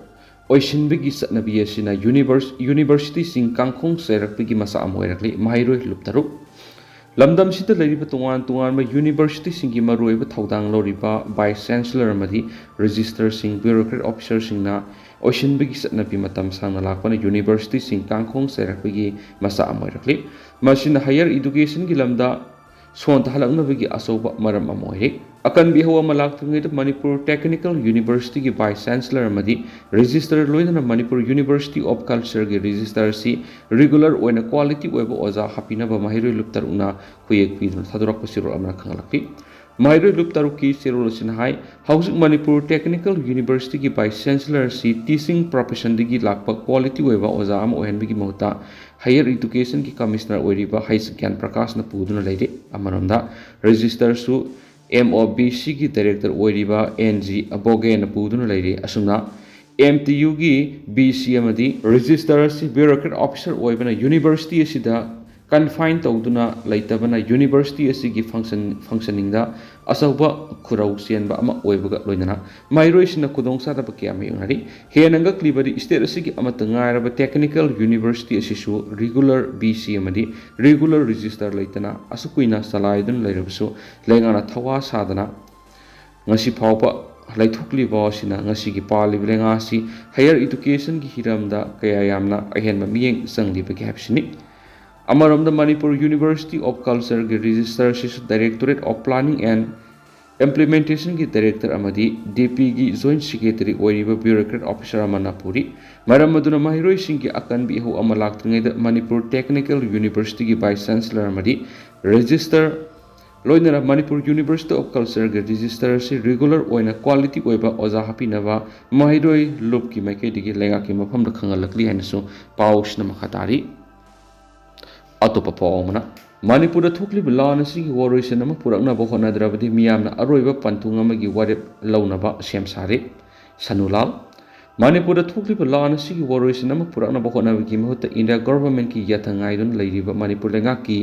ꯑꯣꯏꯁꯤꯟꯕꯒꯤ ꯆꯠꯅꯕꯤ ꯑꯁꯤꯅ ꯌꯨꯅꯤꯚꯔꯁ-, ꯌꯨꯅꯤꯚꯔꯁꯤꯇꯤꯁꯤꯡ ꯀꯥꯡꯈꯣꯡ ꯆꯥꯏꯔꯛꯄꯒꯤ ꯃꯆꯥꯛ ꯑꯃ ꯑꯣꯏꯔꯛꯂꯤ꯫ ꯃꯍꯩꯔꯣꯏ ꯂꯨꯞ ꯇꯔꯨꯛ꯫ ꯂꯝꯗꯝꯁꯤꯗ ꯂꯩꯔꯤꯕ ꯇꯣꯉꯥꯟ ꯇꯣꯉꯥꯟꯕ ꯌꯨꯅꯤꯚꯔꯁꯤꯇꯤꯁꯤꯡꯒꯤ ꯃꯔꯨꯑꯣꯏꯕ ꯊꯧꯗꯥꯡ ꯂꯧꯔꯤꯕ vice chancellor ꯑꯃꯗꯤ registrarꯁꯤꯡ, bureaucrat officerꯁꯤꯡꯅ ꯑꯣꯏꯁꯤꯟꯕꯒꯤ ꯆꯠꯅꯕꯤ ꯃꯇꯝ ꯁꯥꯡꯅ ꯂꯥꯛꯄꯅ ꯌꯨꯅꯤꯚꯔꯁꯤꯇꯤꯁꯤꯡ ꯀꯥꯡꯈꯣꯡ ꯆꯥꯏꯔꯛꯄꯒꯤ ꯃꯆꯥꯛ ꯑꯃ ꯑꯣꯏꯔꯛꯂꯤ꯫ ꯃꯁꯤꯅ higher educationꯒꯤ ꯂꯝꯗ ꯁꯣꯟꯊꯍꯜꯂꯛꯅꯕꯒꯤ ꯑꯆꯧꯕ ꯃꯔꯝ ꯑꯃ ꯑꯣꯏꯔꯤ꯫ ꯑꯀꯟꯕ ꯏꯍꯧ ꯑꯃ ꯂꯥꯛꯇ꯭ꯔꯤꯉꯩꯗ ꯃꯅꯤꯄꯨꯔ Technical Universityꯒꯤ vice chancellor ꯑꯃꯗꯤ registrar, ꯂꯣꯏꯅꯅ ꯃꯅꯤꯄꯨꯔ University of Cultureꯒꯤ registrar ꯑꯁꯤ regular ꯑꯣꯏꯅ quality ꯑꯣꯏꯕ ꯑꯣꯖꯥ ꯍꯥꯞꯄꯤꯅꯕ ꯃꯍꯩꯔꯣꯏ ꯂꯨꯞ ꯇꯔꯨꯛꯅ ꯈꯨꯌꯦꯛ ꯄꯤꯗꯨꯅ ꯊꯥꯗꯣꯔꯛꯄ ꯆꯦꯔꯣꯜ ꯑꯃꯅ ꯈꯪꯍꯜꯂꯛꯂꯤ꯫ ꯃꯍꯩꯔꯣꯏ ꯂꯨꯞ ꯇꯔꯨꯛꯀꯤ ꯆꯦꯔꯣꯜ ꯑꯁꯤꯅ ꯍꯥꯏ, ꯍꯧꯖꯤꯛ ꯃꯅꯤꯄꯨꯔ Technical Universityꯒꯤ vice chancellor ꯑꯁꯤ teaching professionꯗꯒꯤ ꯂꯥꯛꯄ quality ꯑꯣꯏꯕ ꯑꯣꯖꯥ ꯑꯃ ꯑꯣꯏꯍꯟꯕꯒꯤ ꯃꯍꯨꯠꯇ higher educationꯒꯤ commissioner ꯑꯣꯏꯔꯤꯕ ꯍꯩꯁ ꯒ꯭ꯌꯥꯟ ꯄ꯭ꯔꯀꯥꯁꯅ ꯄꯨꯗꯨꯅ ꯂꯩꯔꯤ꯫ ꯑꯃꯔꯣꯝꯗ registrarꯁꯨ MOBCꯒꯤ director ꯑꯣꯏꯔꯤꯕ N G ꯑꯕꯣꯒꯦꯅ ꯄꯨꯗꯨꯅ ꯂꯩꯔꯤ꯫ ꯑꯁꯨꯝꯅ MTUꯒꯤ VC ꯑꯃꯗꯤ registrar ꯑꯁꯤ bureaucrat officer ꯑꯣꯏꯕꯅ university ꯑꯁꯤꯗ confine ꯇꯧꯗꯨꯅ ꯂꯩꯇꯕꯅ university ꯑꯁꯤꯒꯤ function, functioningꯗ ꯑꯆꯧꯕ ꯈꯨꯔꯧ ꯆꯦꯟꯕ ꯑꯃ ꯑꯣꯏꯕꯒ ꯂꯣꯏꯅꯅ ꯃꯍꯩꯔꯣꯏꯁꯤꯡꯅ ꯈꯨꯗꯣꯡꯆꯥꯗꯕ ꯀꯌꯥ ꯃꯥꯌꯣꯛꯅꯔꯤ꯫ ꯍꯦꯟꯅ ꯉꯛꯂꯤꯕꯗꯤ state ꯑꯁꯤꯒꯤ ꯑꯃꯠꯇ ꯉꯥꯏꯔꯕ technical university ꯑꯁꯤꯁꯨ regular VC ꯑꯃꯗꯤ regular registrar ꯂꯩꯇꯅ ꯑꯁꯨꯛ ꯀꯨꯏꯅ ꯆꯂꯥꯏꯗꯨꯅ ꯂꯩꯔꯕꯁꯨ ꯂꯩꯉꯥꯛꯅ ꯊꯋꯥ ꯁꯥꯗꯅ ꯉꯁꯤ ꯐꯥꯎꯕ ꯂꯩꯊꯣꯛꯂꯤꯕ ꯑꯁꯤꯅ ꯉꯁꯤꯒꯤ ꯄꯥꯜꯂꯤꯕ ꯂꯩꯉꯥꯛ ꯑꯁꯤ higher educationꯒꯤ ꯍꯤꯔꯝꯗ ꯀꯌꯥ ꯌꯥꯝꯅ ꯑꯍꯦꯟꯕ ꯃꯤꯠꯌꯦꯡ ꯆꯪꯂꯤꯕꯒꯦ ꯍꯥꯏꯕꯁꯤꯅꯤ꯫ ꯑꯃꯔꯣꯝꯗ ꯃꯅꯤꯄꯨꯔ University of Cultureꯒꯤ registrar ꯑꯁꯤꯁꯨ Directorate of Planning and Implementationꯒꯤ director ꯑꯃꯗꯤ DPꯒꯤ joint secretary ꯑꯣꯏꯔꯤꯕ bureaucrat officer ꯑꯃꯅ ꯄꯨꯔꯤ꯫ ꯃꯔꯝ ꯑꯗꯨꯅ ꯃꯍꯩꯔꯣꯏꯁꯤꯡꯒꯤ ꯑꯀꯟꯕ ꯏꯍꯧ ꯑꯃ ꯂꯥꯛꯇ꯭ꯔꯤꯉꯩꯗ ꯃꯅꯤꯄꯨꯔ Technical Universityꯒꯤ vice chancellor ꯑꯃꯗꯤ registrar, ꯂꯣꯏꯅꯅ ꯃꯅꯤꯄꯨꯔ University of Cultureꯒꯤ registrar ꯑꯁꯤ regular ꯑꯣꯏꯅ quality ꯑꯣꯏꯕ ꯑꯣꯖꯥ ꯍꯥꯞꯄꯤꯅꯕ ꯃꯍꯩꯔꯣꯏ ꯂꯨꯞꯀꯤ ꯃꯥꯏꯀꯩꯗꯒꯤ ꯂꯩꯉꯥꯛꯀꯤ ꯃꯐꯝꯗ ꯈꯪꯍꯜꯂꯛꯂꯤ ꯍꯥꯏꯅꯁꯨ ꯄꯥꯎꯁꯤꯅ ꯃꯈꯥ ꯇꯥꯔꯤ꯫ ꯑꯇꯣꯞꯄ ꯄꯥꯎ ꯑꯃꯅ, ꯃꯅꯤꯄꯨꯔꯗ ꯊꯣꯛꯂꯤꯕ ꯂꯥꯟ ꯑꯁꯤꯒꯤ ꯋꯥꯔꯣꯏꯁꯤꯟ ꯑꯃ ꯄꯨꯔꯛꯅꯕ ꯍꯣꯠꯅꯗ꯭ꯔꯕꯗꯤ ꯃꯤꯌꯥꯝꯅ ꯑꯔꯣꯏꯕ ꯄꯟꯊꯨꯡ ꯑꯃꯒꯤ ꯋꯥꯔꯦꯞ ꯂꯧꯅꯕ ꯁꯦꯝ ꯁꯥꯔꯤ꯫ ꯁꯅꯨꯂꯥꯜ, ꯃꯅꯤꯄꯨꯔꯗ ꯊꯣꯛꯂꯤꯕ ꯂꯥꯟ ꯑꯁꯤꯒꯤ ꯋꯥꯔꯣꯏꯁꯤꯟ ꯑꯃ ꯄꯨꯔꯛꯅꯕ ꯍꯣꯠꯅꯕꯒꯤ ꯃꯍꯨꯠꯇ India governmentꯀꯤ ꯌꯥꯊꯪ ꯉꯥꯏꯗꯨꯅ ꯂꯩꯔꯤꯕ ꯃꯅꯤꯄꯨꯔ ꯂꯩꯉꯥꯛꯀꯤ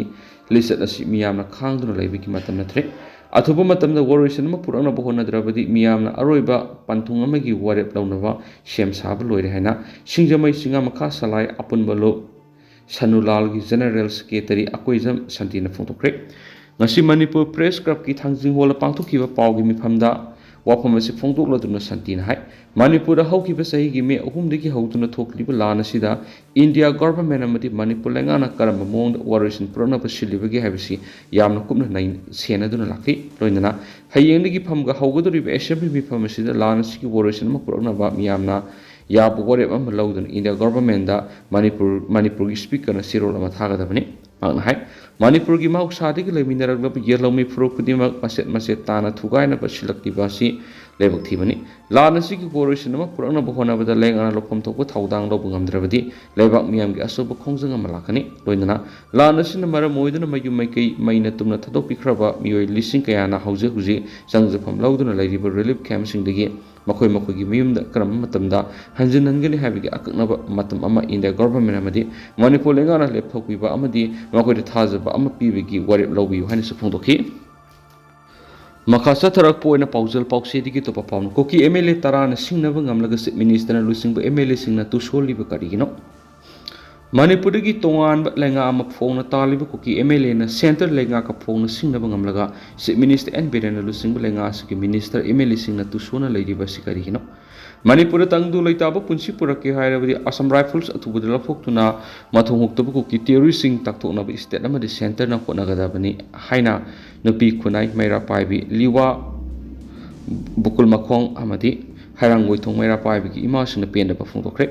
ꯂꯤꯆꯠ ꯑꯁꯤ ꯃꯤꯌꯥꯝꯅ ꯈꯥꯡꯗꯨꯅ ꯂꯩꯕꯒꯤ ꯃꯇꯝ ꯅꯠꯇ꯭ꯔꯦ꯫ ꯑꯊꯨꯕ ꯃꯇꯝꯗ ꯋꯥꯔꯣꯏꯁꯤꯟ ꯑꯃ ꯄꯨꯔꯛꯅꯕ ꯍꯣꯠꯅꯗ꯭ꯔꯕꯗꯤ ꯃꯤꯌꯥꯝꯅ ꯑꯔꯣꯏꯕ ꯄꯟꯊꯨꯡ ꯑꯃꯒꯤ ꯋꯥꯔꯦꯞ ꯂꯧꯅꯕ ꯁꯦꯝ ꯁꯥꯕ ꯂꯣꯏꯔꯦ ꯍꯥꯏꯅ ꯁꯤꯡꯖꯃꯩ ꯆꯤꯡꯉꯥꯃꯈꯥ ꯁꯂꯥꯏ ꯑꯄꯨꯟꯕ ꯂꯨꯞ ꯁꯅꯨꯂꯥꯜꯒꯤ ꯖꯦꯅꯔꯦꯜ ꯁꯦꯀ꯭ꯔꯦꯇꯔꯤ ꯑꯀꯣꯏꯖꯝ ꯁꯥꯟꯇꯤꯅ ꯐꯣꯡꯗꯣꯛꯈ꯭ꯔꯦ꯫ ꯉꯁꯤ ꯃꯅꯤꯄꯨꯔ ꯄ꯭ꯔꯦꯁ ꯀ꯭ꯂꯕꯀꯤ ꯊꯥꯡꯖꯤꯡ ꯍꯣꯜꯗ ꯄꯥꯡꯊꯣꯛꯈꯤꯕ ꯄꯥꯎꯒꯤ ꯃꯤꯐꯝꯗ ꯋꯥꯐꯝ ꯑꯁꯤ ꯐꯣꯡꯗꯣꯛꯂꯗꯨꯅ ꯁꯥꯟꯇꯤꯅ ꯍꯥꯏ, ꯃꯅꯤꯄꯨꯔꯗ ꯍꯧꯈꯤꯕ ꯆꯍꯤꯒꯤ ꯃꯦ ꯑꯍꯨꯝꯗꯒꯤ ꯍꯧꯗꯨꯅ ꯊꯣꯛꯂꯤꯕ ꯂꯥꯟ ꯑꯁꯤꯗ ꯏꯟꯗꯤꯌꯥ ꯒꯣꯚꯔꯟꯃꯦꯟꯠ ꯑꯃꯗꯤ ꯃꯅꯤꯄꯨꯔ ꯂꯩꯉꯥꯛꯅ ꯀꯔꯝꯕ ꯃꯑꯣꯡꯗ ꯋꯥꯔꯣꯏꯁꯤꯟ ꯄꯨꯔꯛꯅꯕ ꯁꯤꯜꯂꯤꯕꯒꯦ ꯍꯥꯏꯕꯁꯤ ꯌꯥꯝꯅ ꯀꯨꯞꯅ ꯅꯩ-, ꯁꯦꯟꯅꯗꯨꯅ ꯂꯥꯛꯂꯤ꯫ ꯂꯣꯏꯅꯅ ꯍꯌꯦꯡꯗꯒꯤ ꯐꯝꯒ ꯍꯧꯒꯗꯧꯔꯤꯕ ꯑꯦꯁꯦꯝꯕ꯭ꯂꯤ ꯃꯤꯐꯝ ꯑꯁꯤꯗ ꯂꯥꯟ ꯑꯁꯤꯒꯤ ꯋꯥꯔꯣꯏꯁꯤꯟ ꯑꯃ ꯄꯨꯔꯛꯅꯕ ꯃꯤꯌꯥꯝꯅ ꯌꯥꯕ ꯋꯥꯔꯦꯞ ꯑꯃ ꯂꯧꯗꯨꯅ ꯏꯟꯗꯤꯌꯥ ꯒꯣꯚꯔꯟꯃꯦꯟꯠꯗ ꯃꯅꯤꯄꯨꯔ, ꯃꯅꯤꯄꯨꯔꯒꯤ ꯁ꯭ꯄꯤꯀꯔꯅ ꯆꯦꯔꯣꯜ ꯑꯃ ꯊꯥꯒꯗꯕꯅꯤ꯫ ꯃꯍꯥꯛꯅ ꯍꯥꯏ, ꯃꯅꯤꯄꯨꯔꯒꯤ ꯃꯍꯧꯁꯥꯗꯒꯤ ꯂꯩꯃꯤꯟꯅꯔꯛꯂꯕ ꯌꯦꯜꯍꯧꯃꯤ ꯐꯨꯔꯨꯞ ꯈꯨꯗꯤꯡꯃꯛ ꯃꯆꯦꯠ ꯃꯆꯦꯠ ꯇꯥꯅ ꯊꯨꯒꯥꯏꯅꯕ ꯁꯤꯜꯂꯛꯂꯤꯕ ꯑꯁꯤ ꯂꯥꯏꯕꯛ ꯊꯤꯕꯅꯤ꯫ ꯂꯥꯟ ꯑꯁꯤꯒꯤ ꯋꯥꯔꯣꯏꯁꯤꯟ ꯑꯃ ꯄꯨꯔꯛꯅꯕ ꯍꯣꯠꯅꯕꯗ ꯂꯩꯉꯥꯛꯅ ꯂꯧꯐꯝ ꯊꯣꯛꯄ ꯊꯧꯗꯥꯡ ꯂꯧꯕ ꯉꯝꯗ꯭ꯔꯕꯗꯤ ꯂꯩꯕꯥꯛ ꯃꯤꯌꯥꯝꯒꯤ ꯑꯆꯧꯕ ꯈꯣꯡꯖꯪ ꯑꯃ ꯂꯥꯛꯀꯅꯤ꯫ ꯂꯣꯏꯅꯅ ꯂꯥꯟ ꯑꯁꯤꯅ ꯃꯔꯝ ꯑꯣꯏꯗꯨꯅ ꯃꯌꯨꯝ ꯃꯩꯀꯩ ꯃꯩꯅ ꯇꯨꯝꯅ ꯊꯥꯗꯣꯛꯄꯤꯈ꯭ꯔꯕ ꯃꯤꯑꯣꯏ ꯂꯤꯁꯤꯡ ꯀꯌꯥꯅ ꯍꯧꯖꯤꯛ ꯍꯧꯖꯤꯛ ꯆꯪꯖꯐꯝ ꯂꯧꯗꯨꯅ ꯂꯩꯔꯤꯕ ꯔꯤꯂꯤꯐ ꯀꯦꯝꯞꯁꯤꯡꯗꯒꯤ ꯃꯈꯣꯏ ꯃꯈꯣꯏꯒꯤ ꯃꯌꯨꯝꯗ ꯀꯔꯝꯕ ꯃꯇꯝꯗ ꯍꯟꯖꯤꯟꯍꯟꯒꯅꯤ ꯍꯥꯏꯕꯒꯤ ꯑꯀꯛꯅꯕ ꯃꯇꯝ ꯑꯃ ꯏꯟꯗꯤꯌꯥ ꯒꯣꯚꯔꯟꯃꯦꯟꯠ ꯑꯃꯗꯤ ꯃꯅꯤꯄꯨꯔ ꯂꯩꯉꯥꯛꯅ ꯂꯦꯞꯊꯣꯛꯄꯤꯕ ꯑꯃꯗꯤ ꯃꯈꯣꯏꯗ ꯊꯥꯖꯕ ꯑꯃ ꯄꯤꯕꯒꯤ ꯋꯥꯔꯦꯞ ꯂꯧꯕꯤꯌꯨ ꯍꯥꯏꯅꯁꯨ ꯐꯣꯡꯗꯣꯛꯈꯤ꯫ ꯃꯈꯥ ꯆꯠꯊꯔꯛꯄ ꯑꯣꯏꯅ ꯄꯥꯎꯖꯦꯜ ꯄꯥꯎꯆꯦꯗꯒꯤ ꯑꯇꯣꯞꯄ ꯄꯥꯎꯅ, ꯀꯨꯀꯤ ꯑꯦꯝ ꯑꯦꯜ ꯑꯦ ꯇꯔꯥꯅ ꯁꯤꯡꯅꯕ ꯉꯝꯂꯒ ꯆꯤꯐ ꯃꯤꯅꯤꯁꯇꯔꯅ ꯂꯨꯆꯤꯡꯕ ꯑꯦꯝ ꯑꯦꯜ ꯑꯦꯁꯤꯡꯅ ꯇꯨꯁꯣꯜꯂꯤꯕ ꯀꯔꯤꯒꯤꯅꯣ? ꯃꯅꯤꯄꯨꯔꯗꯒꯤ ꯇꯣꯉꯥꯟꯕ ꯂꯩꯉꯥꯛ ꯑꯃ ꯐꯣꯡꯅ ꯇꯥꯜꯂꯤꯕ ꯀꯨꯀꯤ ꯑꯦꯝ ꯑꯦꯜ ꯑꯦꯅ ꯁꯦꯟꯇꯔ ꯂꯩꯉꯥꯛꯀ ꯐꯣꯡꯅ ꯁꯤꯡꯅꯕ ꯉꯝꯂꯒ ꯆꯤꯐ ꯃꯤꯅꯤꯁꯇꯔ ꯑꯦꯟ ꯕꯤꯔꯦꯟꯅ ꯂꯨꯆꯤꯡꯕ ꯂꯩꯉꯥꯛ ꯑꯁꯤꯒꯤ ꯃꯤꯅꯤꯁꯇꯔ ꯑꯦꯝ ꯑꯦꯜ ꯑꯦꯁꯤꯡꯅ ꯇꯨꯁꯣꯟꯅ ꯂꯩꯔꯤꯕ ꯑꯁꯤ ꯀꯔꯤꯒꯤꯅꯣ? ꯃꯅꯤꯄꯨꯔꯗ ꯇꯪꯗꯨ ꯂꯩꯇꯥꯕ ꯄꯨꯟꯁꯤ ꯄꯨꯔꯛꯀꯦ ꯍꯥꯏꯔꯕꯗꯤ ꯑꯁꯥꯝ ꯔꯥꯏꯐꯜꯁ ꯑꯊꯨꯕꯗ ꯂꯧꯊꯣꯛꯇꯨꯅ ꯃꯊꯣꯡ ꯍꯨꯛꯇꯕ ꯀꯨꯀꯤ ꯇꯦꯔꯣꯔꯤꯁꯁꯤꯡ ꯇꯥꯛꯊꯣꯛꯅꯕ ꯁ꯭ꯇꯦꯠ ꯑꯃꯗꯤ ꯁꯦꯟꯇꯔꯅ ꯍꯣꯠꯅꯒꯗꯕꯅꯤ ꯍꯥꯏꯅ ꯅꯨꯄꯤ ꯈꯨꯟꯅꯥꯏ ꯃꯩꯔꯥ ꯄꯥꯏꯕꯤ ꯂꯤꯋꯥ ꯕꯨꯀꯨꯜ ꯃꯈꯣꯡ ꯑꯃꯗꯤ ꯍꯩꯔꯥꯡꯒꯣꯏꯊꯣꯡ ꯃꯩꯔꯥ ꯄꯥꯏꯕꯤꯒꯤ ꯏꯃꯥꯁꯤꯡꯅ ꯄꯦꯟꯗꯕ ꯐꯣꯡꯗꯣꯛꯈ꯭ꯔꯦ꯫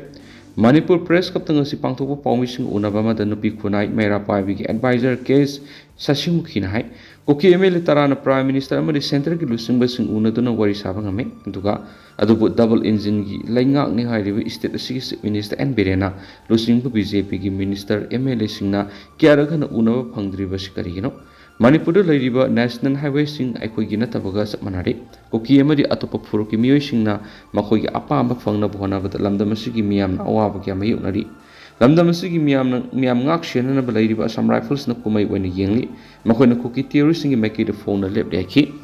ꯃꯅꯤꯄꯨꯔ ꯄ꯭ꯔꯦꯁ ꯀ꯭ꯂꯕꯇ ꯉꯁꯤ ꯄꯥꯡꯊꯣꯛꯄ ꯄꯥꯎꯃꯤꯁꯤꯡ ꯎꯅꯕ ꯑꯃꯗ ꯅꯨꯄꯤ ꯈꯨꯟꯅꯥꯏ ꯃꯩꯔꯥ ꯄꯥꯏꯕꯤꯒꯤ ꯑꯦꯗꯚꯥꯏꯖꯔ ꯀꯦ ꯑꯦꯁ ꯁꯁꯤꯃꯨꯈꯤꯅ ꯍꯥꯏ, ꯀꯨꯀꯤ ꯑꯦꯝ ꯑꯦꯜ ꯑꯦ ꯇꯔꯥꯅ ꯄ꯭ꯔꯥꯏꯝ ꯃꯤꯅꯤꯁꯇꯔ ꯑꯃꯗꯤ ꯁꯦꯟꯇꯔꯒꯤ ꯂꯨꯆꯤꯡꯕꯁꯤꯡ ꯎꯅꯗꯨꯅ ꯋꯥꯔꯤ ꯁꯥꯕ ꯉꯝꯃꯤ, ꯑꯗꯨꯒ ꯑꯗꯨꯕꯨ ꯗꯕꯜ ꯏꯟꯖꯤꯟꯒꯤ ꯂꯩꯉꯥꯛꯅꯤ ꯍꯥꯏꯔꯤꯕ ꯁ꯭ꯇꯦꯠ ꯑꯁꯤꯒꯤ ꯆꯤꯐ ꯃꯤꯅꯤꯁꯇꯔ ꯑꯦꯟ ꯕꯤꯔꯦꯟꯅ ꯂꯨꯆꯤꯡꯕ ꯕꯤ ꯖꯦ ꯄꯤꯒꯤ ꯃꯤꯅꯤꯁꯇꯔ ꯑꯦꯝ ꯑꯦꯜ ꯑꯦꯁꯤꯡꯅ ꯀꯌꯥꯔꯛ ꯍꯟꯅ ꯎꯅꯕ ꯐꯪꯗ꯭ꯔꯤꯕꯁꯤ ꯀꯔꯤꯒꯤꯅꯣ? ꯃꯅꯤꯄꯨꯔꯗ ꯂꯩꯔꯤꯕ ꯅꯦꯁꯅꯦꯜ ꯍꯥꯏꯋꯦꯁꯤꯡ ꯑꯩꯈꯣꯏꯒꯤ ꯅꯠꯇꯕꯒ ꯆꯞ ꯃꯥꯟꯅꯔꯦ꯫ ꯀꯨꯀꯤ ꯑꯃꯗꯤ ꯑꯇꯣꯞꯄ ꯐꯨꯔꯨꯞꯀꯤ ꯃꯤꯑꯣꯏꯁꯤꯡꯅ ꯃꯈꯣꯏꯒꯤ ꯑꯄꯥꯝꯕ ꯐꯪꯅꯕ ꯍꯣꯠꯅꯕꯗ ꯂꯝꯗꯝ ꯑꯁꯤꯒꯤ ꯃꯤꯌꯥꯝꯅ ꯑꯋꯥꯕ ꯀꯌꯥ ꯃꯥꯌꯣꯛꯅꯔꯤ꯫ ꯂꯝꯗꯝ ꯑꯁꯤꯒꯤ ꯃꯤꯌꯥꯝꯅ, ꯃꯤꯌꯥꯝ ꯉꯥꯛ ꯁꯦꯟꯅꯅꯕ ꯂꯩꯔꯤꯕ ꯑꯁꯥꯝ ꯔꯥꯏꯐꯜꯁꯅ ꯀꯨꯝꯍꯩ ꯑꯣꯏꯅ ꯌꯦꯡꯂꯤ꯫ ꯃꯈꯣꯏꯅ ꯀꯨꯀꯤ ꯇꯦꯔꯣꯔꯤꯁꯁꯤꯡꯒꯤ ꯃꯥꯏꯀꯩꯗ ꯐꯣꯡꯅ ꯂꯦꯞꯂꯦ ꯍꯥꯏꯈꯤ꯫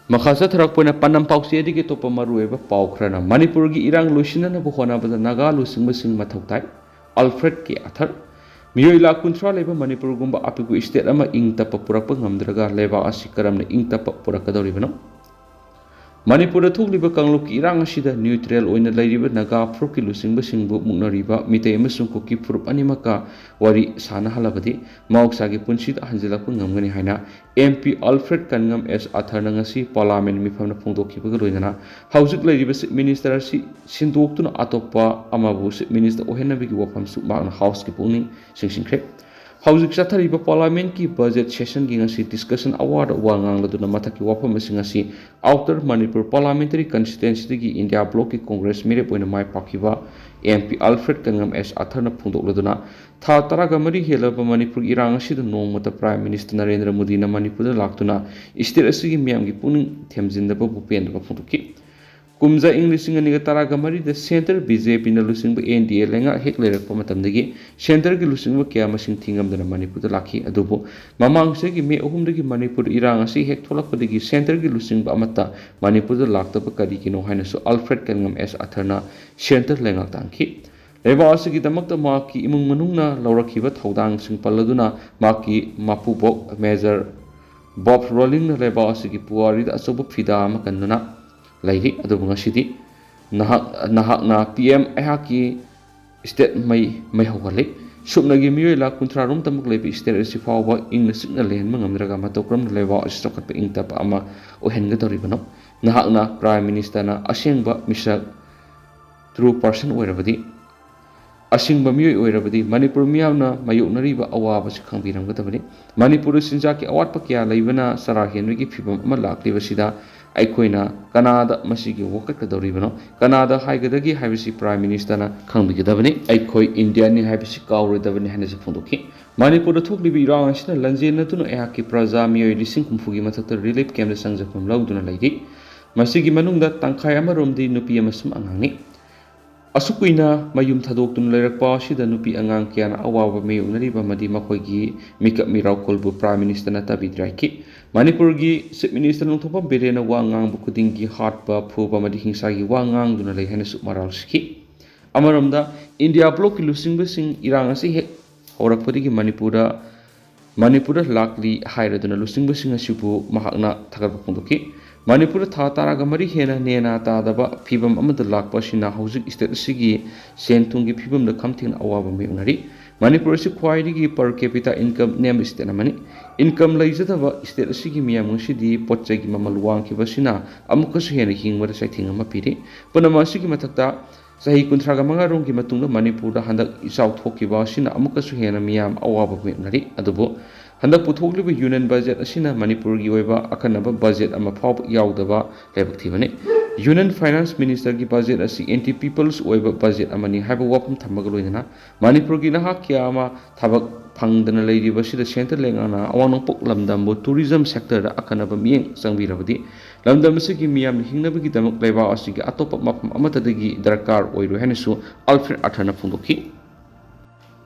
ꯃꯈꯥ ꯆꯠꯊꯔꯛꯄ ꯑꯣꯏꯅ ꯄꯥꯟꯗꯝ ꯄꯥꯎꯆꯦꯗꯒꯤ ꯑꯇꯣꯞꯄ ꯃꯔꯨꯑꯣꯏꯕ ꯄꯥꯎ ꯈꯔꯅ, ꯃꯅꯤꯄꯨꯔꯒꯤ ꯏꯔꯥꯡ ꯂꯣꯏꯁꯤꯟꯅꯅꯕ ꯍꯣꯠꯅꯕꯗ ꯅꯥꯒꯥ ꯂꯨꯆꯤꯡꯕꯁꯤꯡ ꯃꯊꯧ ꯇꯥꯏ, ꯑꯜꯐ꯭ꯔꯦꯗ ꯀꯦ ꯑꯊꯔ꯫ ꯃꯤꯑꯣꯏ ꯂꯥꯈ ꯀꯨꯟꯊ꯭ꯔꯥ ꯂꯩꯕ ꯃꯅꯤꯄꯨꯔꯒꯨꯝꯕ ꯑꯄꯤꯛꯄ ꯏꯁꯇꯦꯠ ꯑꯃ ꯏꯪ ꯇꯞꯄ ꯄꯨꯔꯛꯄ ꯉꯝꯗ꯭ꯔꯒ ꯂꯩꯕꯥꯛ ꯑꯁꯤ ꯀꯔꯝꯅ ꯏꯪ ꯇꯞꯄ ꯄꯨꯔꯛꯀꯗꯧꯔꯤꯕꯅꯣ? ꯃꯅꯤꯄꯨꯔꯗ ꯊꯣꯛꯂꯤꯕ ꯀꯥꯡꯂꯨꯞꯀꯤ ꯏꯔꯥꯡ ꯑꯁꯤꯗ ꯅ꯭ꯌꯨꯇ꯭ꯔꯦꯜ ꯑꯣꯏꯅ ꯂꯩꯔꯤꯕ ꯅꯥꯒꯥ ꯐꯨꯔꯨꯞꯀꯤ ꯂꯨꯆꯤꯡꯕꯁꯤꯡꯕꯨ ꯃꯨꯛꯅꯔꯤꯕ ꯃꯤꯇꯩ ꯑꯃꯁꯨꯡ ꯀꯨꯀꯤ ꯐꯨꯔꯨꯞ ꯑꯅꯤꯃꯛꯀ ꯋꯥꯔꯤ ꯁꯥꯅꯍꯜꯂꯕꯗꯤ ꯃꯍꯧꯁꯥꯒꯤ ꯄꯨꯟꯁꯤꯗ ꯍꯟꯖꯤꯜꯂꯛꯄ ꯉꯝꯒꯅꯤ ꯍꯥꯏꯅ ꯑꯦꯝ ꯄꯤ ꯑꯜꯐ꯭ꯔꯦꯗ ꯀꯟꯉꯝ ꯑꯦꯁ ꯑꯊꯔꯅ ꯉꯁꯤ ꯄꯥꯔꯂꯥꯃꯦꯟ ꯃꯤꯐꯝꯗ ꯐꯣꯡꯗꯣꯛꯈꯤꯕꯒ ꯂꯣꯏꯅꯅ ꯍꯧꯖꯤꯛ ꯂꯩꯔꯤꯕ ꯆꯤꯐ ꯃꯤꯅꯤꯁꯇꯔ ꯑꯁꯤ ꯁꯤꯟꯗꯣꯛꯇꯨꯅ ꯑꯇꯣꯞꯄ ꯑꯃꯕꯨ ꯆꯤꯐ ꯃꯤꯅꯤꯁꯇꯔ ꯑꯣꯏꯍꯟꯅꯕꯒꯤ ꯋꯥꯐꯝꯁꯨ ꯃꯍꯥꯛꯅ ꯍꯥꯎꯁꯀꯤ ꯄꯨꯛꯅꯤꯡ ꯆꯤꯡꯁꯤꯟꯈ꯭ꯔꯦ꯫ ꯍꯧꯖꯤꯛ ꯆꯠꯊꯔꯤꯕ ꯄꯥꯔꯂꯥꯃꯦꯟꯠꯀꯤ ꯕꯖꯦꯠ ꯁꯦꯁꯟꯒꯤ ꯉꯁꯤ ꯗꯤꯁꯀꯁꯟ ꯑꯋꯥꯔꯗ ꯋꯥ ꯉꯥꯡꯂꯗꯨꯅ ꯃꯊꯛꯀꯤ ꯋꯥꯐꯝ ꯑꯁꯤꯡ ꯑꯁꯤ ꯑꯥꯎꯇꯔ ꯃꯅꯤꯄꯨꯔ ꯄꯥꯔꯂꯥꯃꯦꯟꯇꯔꯤ ꯀꯟꯁꯇꯤꯇ꯭ꯋꯦꯟꯁꯤꯗꯒꯤ ꯏꯟꯗꯤꯌꯥ ꯕ꯭ꯂꯣꯛꯀꯤ ꯀꯣꯡꯒ꯭ꯔꯦꯁ ꯃꯤꯔꯦꯞ ꯑꯣꯏꯅ ꯃꯥꯏ ꯄꯥꯛꯈꯤꯕ ꯑꯦꯝ ꯄꯤ ꯑꯜꯐ꯭ꯔꯦꯗ ꯀꯟꯉꯝ ꯑꯦꯁ ꯑꯊꯔꯅ ꯐꯣꯡꯗꯣꯛꯂꯗꯨꯅ, ꯊꯥ ꯇꯔꯥꯒ ꯃꯔꯤ ꯍꯦꯜꯂꯕ ꯃꯅꯤꯄꯨꯔꯒꯤ ꯏꯔꯥꯡ ꯑꯁꯤꯗ ꯅꯣꯡꯃꯇ ꯄ꯭ꯔꯥꯏꯝ ꯃꯤꯅꯤꯁꯇꯔ ꯅꯔꯦꯟꯗ꯭ꯔ ꯃꯣꯗꯤꯅ ꯃꯅꯤꯄꯨꯔꯗ ꯂꯥꯛꯇꯨꯅ ꯏꯁꯇꯦꯠ ꯑꯁꯤꯒꯤ ꯃꯤꯌꯥꯝꯒꯤ ꯄꯨꯛꯅꯤꯡ ꯊꯦꯝꯖꯤꯟꯗꯕꯕꯨ ꯄꯦꯟꯗꯕ ꯐꯣꯡꯗꯣꯛꯈꯤ꯫ ꯀꯨꯝꯖꯥ ꯏꯪ ꯂꯤꯁꯤꯡ ꯑꯅꯤꯒ ꯇꯔꯥꯒ ꯃꯔꯤꯗ ꯁꯦꯟꯇꯔ ꯕꯤ ꯖꯦ ꯄꯤꯅ ꯂꯨꯆꯤꯡꯕ ꯑꯦꯟ ꯗꯤ ꯑꯦ ꯂꯩꯉꯥꯛ ꯍꯦꯛ ꯂꯩꯔꯛꯄ ꯃꯇꯝꯗꯒꯤ ꯁꯦꯟꯇꯔꯒꯤ ꯂꯨꯆꯤꯡꯕ ꯀꯌꯥ ꯃꯁꯤꯡ ꯊꯤꯉꯝꯗꯅ ꯃꯅꯤꯄꯨꯔꯗ ꯂꯥꯛꯈꯤ꯫ ꯑꯗꯨꯕꯨ ꯃꯃꯥꯡ ꯆꯍꯤꯒꯤ ꯃꯦ ꯑꯍꯨꯝꯗꯒꯤ ꯃꯅꯤꯄꯨꯔ ꯏꯔꯥꯡ ꯑꯁꯤ ꯍꯦꯛ ꯊꯣꯛꯂꯛꯄꯗꯒꯤ ꯁꯦꯟꯇꯔꯒꯤ ꯂꯨꯆꯤꯡꯕ ꯑꯃꯠꯇ ꯃꯅꯤꯄꯨꯔꯗ ꯂꯥꯛꯇꯕ ꯀꯔꯤꯒꯤꯅꯣ ꯍꯥꯏꯅꯁꯨ ꯑꯜꯐ꯭ꯔꯦꯗ ꯀꯟꯉꯝ ꯑꯦꯁ ꯑꯊꯔꯅ ꯁꯦꯟꯇꯔ ꯂꯩꯉꯥꯛ ꯇꯥꯡꯈꯤ꯫ ꯂꯩꯕꯥꯛ ꯑꯁꯤꯒꯤꯗꯃꯛꯇ ꯃꯍꯥꯛꯀꯤ ꯏꯃꯨꯡ ꯃꯅꯨꯡꯅ ꯂꯧꯔꯛꯈꯤꯕ ꯊꯧꯗꯥꯡꯁꯤꯡ ꯄꯜꯂꯗꯨꯅ ꯃꯍꯥꯛꯀꯤ ꯃꯄꯨꯕꯣꯛ ꯃꯦꯖꯔ ꯕꯣꯕ ꯔꯣꯂꯤꯡꯅ ꯂꯩꯕꯥꯛ ꯑꯁꯤꯒꯤ ꯄꯨꯋꯥꯔꯤꯗ ꯑꯆꯧꯕ ꯐꯤꯗꯥ ꯑꯃ ꯀꯟꯗꯨꯅ ꯂꯩꯔꯤ꯫ ꯑꯗꯨꯕꯨ ꯉꯁꯤꯗꯤ ꯅꯍꯥꯛ, ꯅꯍꯥꯛꯅ ꯄꯤ ꯑꯦꯝ ꯑꯩꯍꯥꯛꯀꯤ ꯏꯁꯇꯦꯠ ꯃꯩ, ꯃꯩ ꯍꯧꯍꯜꯂꯤ꯫ ꯁꯨꯞꯅꯒꯤ ꯃꯤꯑꯣꯏ ꯂꯥꯈ ꯀꯨꯟꯊ꯭ꯔꯥ ꯔꯣꯝꯇꯃꯛ ꯂꯩꯕ ꯏꯁꯇꯦꯠ ꯑꯁꯤ ꯐꯥꯎꯕ ꯏꯪꯅ ꯆꯤꯛꯅ ꯂꯩꯍꯟꯕ ꯉꯝꯗ꯭ꯔꯒ ꯃꯇꯧ ꯀꯔꯝꯅ ꯂꯩꯕꯥꯛ ꯑꯁꯤ ꯆꯥꯎꯈꯠꯄ ꯏꯪ ꯇꯞꯄ ꯑꯃ ꯑꯣꯏꯍꯟꯒꯗꯧꯔꯤꯕꯅꯣ? ꯅꯍꯥꯛꯅ ꯄ꯭ꯔꯥꯏꯝ ꯃꯤꯅꯤꯁꯇꯔꯅ ꯑꯁꯦꯡꯕ ꯃꯤꯁꯛ, ꯇ꯭ꯔꯨ ꯄꯔꯁꯟ ꯑꯣꯏꯔꯕꯗꯤ, ꯑꯁꯤꯡꯕ ꯃꯤꯑꯣꯏ ꯑꯣꯏꯔꯕꯗꯤ ꯃꯅꯤꯄꯨꯔ ꯃꯤꯌꯥꯝꯅ ꯃꯥꯌꯣꯛꯅꯔꯤꯕ ꯑꯋꯥꯕꯁꯤ ꯈꯪꯕꯤꯔꯝꯒꯗꯕꯅꯤ꯫ ꯃꯅꯤꯄꯨꯔꯗ ꯆꯤꯟꯖꯥꯛꯀꯤ ꯑꯋꯥꯠꯄ ꯀꯌꯥ ꯂꯩꯕꯅ ꯆꯔꯥ ꯍꯦꯟꯕꯒꯤ ꯐꯤꯚꯝ ꯑꯃ ꯂꯥꯛꯂꯤꯕꯁꯤꯗ ꯑꯩꯈꯣꯏꯅ ꯀꯅꯥꯗ ꯃꯁꯤꯒꯤ ꯋꯥꯀꯠꯀꯗꯧꯔꯤꯕꯅꯣ, ꯀꯅꯥꯗ ꯍꯥꯏꯒꯗꯒꯦ ꯍꯥꯏꯕꯁꯤ ꯄ꯭ꯔꯥꯏꯝ ꯃꯤꯅꯤꯁꯇꯔꯅ ꯈꯪꯕꯤꯒꯗꯕꯅꯤ꯫ ꯑꯩꯈꯣꯏ ꯏꯟꯗꯤꯌꯥꯅꯤ ꯍꯥꯏꯕꯁꯤ ꯀꯥꯎꯔꯣꯏꯗꯕꯅꯤ ꯍꯥꯏꯅꯁꯨ ꯐꯣꯡꯗꯣꯛꯈꯤ꯫ ꯃꯅꯤꯄꯨꯔꯗ ꯊꯣꯛꯂꯤꯕ ꯏꯔꯥꯡ ꯑꯁꯤꯅ ꯂꯥꯟꯖꯦꯟꯅꯗꯨꯅ ꯑꯩꯍꯥꯛꯀꯤ ꯄ꯭ꯔꯖꯥ ꯃꯤꯑꯣꯏ ꯂꯤꯁꯤꯡ ꯍꯨꯝꯐꯨꯒꯤ ꯃꯊꯛꯇ ꯔꯤꯂꯤꯐ ꯀꯦꯝꯞꯇ ꯆꯪꯖꯐꯝ ꯂꯧꯗꯨꯅ ꯂꯩꯔꯤ꯫ ꯃꯁꯤꯒꯤ ꯃꯅꯨꯡꯗ ꯇꯪꯈꯥꯏ ꯑꯃꯔꯣꯝꯗꯤ ꯅꯨꯄꯤ ꯑꯃꯁꯨꯡ ꯑꯉꯥꯡꯅꯤ꯫ ꯑꯁꯨꯛ ꯀꯨꯏꯅ ꯃꯌꯨꯝ ꯊꯥꯗꯣꯛꯇꯨꯅ ꯂꯩꯔꯛꯄ ꯑꯁꯤꯗ ꯅꯨꯄꯤ ꯑꯉꯥꯡ ꯀꯌꯥꯅ ꯑꯋꯥꯕ ꯃꯥꯌꯣꯛꯅꯔꯤꯕ ꯑꯃꯗꯤ ꯃꯈꯣꯏꯒꯤ ꯃꯤꯀꯞ ꯃꯤꯔꯥꯎ ꯀꯜꯕꯨ Prime Minister ꯅ ꯇꯥꯕꯤꯗ꯭ꯔꯦ ꯍꯥꯏꯈꯤ꯫ ꯃꯅꯤꯄꯨꯔꯒꯤ Chief Minister ꯅꯣꯡꯊꯣꯝꯕꯝ ꯕꯤꯔꯦꯟꯅ ꯋꯥ ꯉꯥꯡꯕ ꯈꯨꯗꯤꯡꯒꯤ ꯍꯥꯠꯄ, ꯐꯨꯕ ꯑꯃꯗꯤ ꯍꯤꯡꯁꯥꯒꯤ ꯋꯥ ꯉꯥꯡꯗꯨꯅ ꯂꯩ ꯍꯥꯏꯅꯁꯨ ꯃꯔꯥꯜ ꯁꯤꯈꯤ꯫ ꯑꯃꯔꯣꯝꯗ, ꯏꯟꯗꯤꯌꯥ ꯕ꯭ꯂꯣꯛꯀꯤ ꯂꯨꯆꯤꯡꯕꯁꯤꯡ ꯏꯔꯥꯡ ꯑꯁꯤ ꯍꯦꯛ ꯍꯧꯔꯛꯄꯗꯒꯤ ꯃꯅꯤꯄꯨꯔꯗ ꯃꯅꯤꯄꯨꯔꯗ ꯂꯥꯛꯂꯤ ꯍꯥꯏꯔꯗꯨꯅ ꯂꯨꯆꯤꯡꯕꯁꯤꯡ ꯑꯁꯤꯕꯨ ꯃꯍꯥꯛꯅ ꯊꯥꯒꯠꯄ ꯐꯣꯡꯗꯣꯛꯈꯤ꯫ ꯃꯅꯤꯄꯨꯔꯗ ꯊꯥ ꯇꯔꯥꯒ ꯃꯔꯤ ꯍꯦꯟꯅ ꯅꯦꯅꯥ ꯇꯥꯗꯕ ꯐꯤꯕꯝ ꯑꯃꯗ ꯂꯥꯛꯄ ꯑꯁꯤꯅ ꯍꯧꯖꯤꯛ state ꯑꯁꯤꯒꯤ ꯁꯦꯟ ꯊꯨꯝꯒꯤ ꯐꯤꯕꯝꯗ ꯈꯝ ꯊꯦꯡꯅ ꯑꯋꯥꯕ ꯃꯥꯌꯣꯛꯅꯔꯤ꯫ ꯃꯅꯤꯄꯨꯔ ꯑꯁꯤ ꯈ꯭ꯋꯥꯏꯗꯒꯤ per capita income ꯅꯦꯝꯕ state ꯑꯃꯅꯤ꯫ Income ꯂꯩꯖꯗꯕ state ꯑꯁꯤꯒꯤ ꯃꯤꯌꯥꯝ ꯉꯁꯤꯗꯤ ꯄꯣꯠ ꯆꯩꯒꯤ ꯃꯃꯜ ꯋꯥꯡꯈꯤꯕ ꯑꯁꯤꯅ ꯑꯃꯨꯛꯀꯁꯨ ꯍꯦꯟꯅ ꯍꯤꯡꯕꯗ ꯆꯩꯊꯦꯡ ꯑꯃ ꯄꯤꯔꯤ꯫ ꯄꯨꯝꯅꯃꯛ ꯑꯁꯤꯒꯤ ꯃꯊꯛꯇ, ꯆꯍꯤ ꯀꯨꯟꯊ꯭ꯔꯥꯒ ꯃꯉꯥ ꯔꯣꯝꯒꯤ ꯃꯇꯨꯡꯗ ꯃꯅꯤꯄꯨꯔꯗ ꯍꯟꯗꯛ ꯏꯆꯥꯎ ꯊꯣꯛꯈꯤꯕ ꯑꯁꯤꯅ ꯑꯃꯨꯛꯀꯁꯨ ꯍꯦꯟꯅ ꯃꯤꯌꯥꯝ ꯑꯋꯥꯕ ꯃꯥꯌꯣꯛꯅꯔꯤ꯫ ꯑꯗꯨꯕꯨ ꯍꯟꯗꯛ ꯄꯨꯊꯣꯛꯂꯤꯕ Union Budget ꯑꯁꯤꯅ ꯃꯅꯤꯄꯨꯔꯒꯤ ꯑꯣꯏꯕ ꯑꯈꯟꯅꯕ budget ꯑꯃ ꯐꯥꯎꯕ ꯌꯥꯎꯗꯕ ꯂꯥꯏꯕꯛ ꯊꯤꯕꯅꯤ꯫ Union Finance Minister ꯒꯤ budget ꯑꯁꯤ anti people's ꯑꯣꯏꯕ budget ꯑꯃꯅꯤ ꯍꯥꯏꯕ ꯋꯥꯐꯝ ꯊꯝꯕꯒ ꯂꯣꯏꯅꯅ ꯃꯅꯤꯄꯨꯔꯒꯤ ꯅꯍꯥ ꯀꯌꯥ ꯑꯃ ꯊꯕꯛ ꯐꯪꯗꯅ ꯂꯩꯔꯤꯕ ꯑꯁꯤꯗ central ꯂꯩꯉꯥꯛꯅ ꯑꯋꯥꯡ ꯅꯣꯡꯄꯣꯛ ꯂꯝꯗꯝꯕꯨ tourism sector ꯗ ꯑꯈꯟꯅꯕ ꯃꯤꯠꯌꯦꯡ ꯆꯪꯕꯤꯔꯕꯗꯤ ꯂꯝꯗꯝ ꯑꯁꯤꯒꯤ ꯃꯤꯌꯥꯝꯅ ꯍꯤꯡꯅꯕꯒꯤꯗꯃꯛ ꯂꯩꯕꯥꯛ ꯑꯁꯤꯒꯤ ꯑꯇꯣꯞꯄ ꯃꯐꯝ ꯑꯃꯠꯇꯗꯒꯤ ꯗꯔꯀꯥꯔ ꯑꯣꯏꯔꯣꯏ ꯍꯥꯏꯅꯁꯨ ꯑꯜꯐ꯭ꯔꯦꯗ ꯑꯥꯔꯊꯔꯅ ꯐꯣꯡꯗꯣꯛꯈꯤ꯫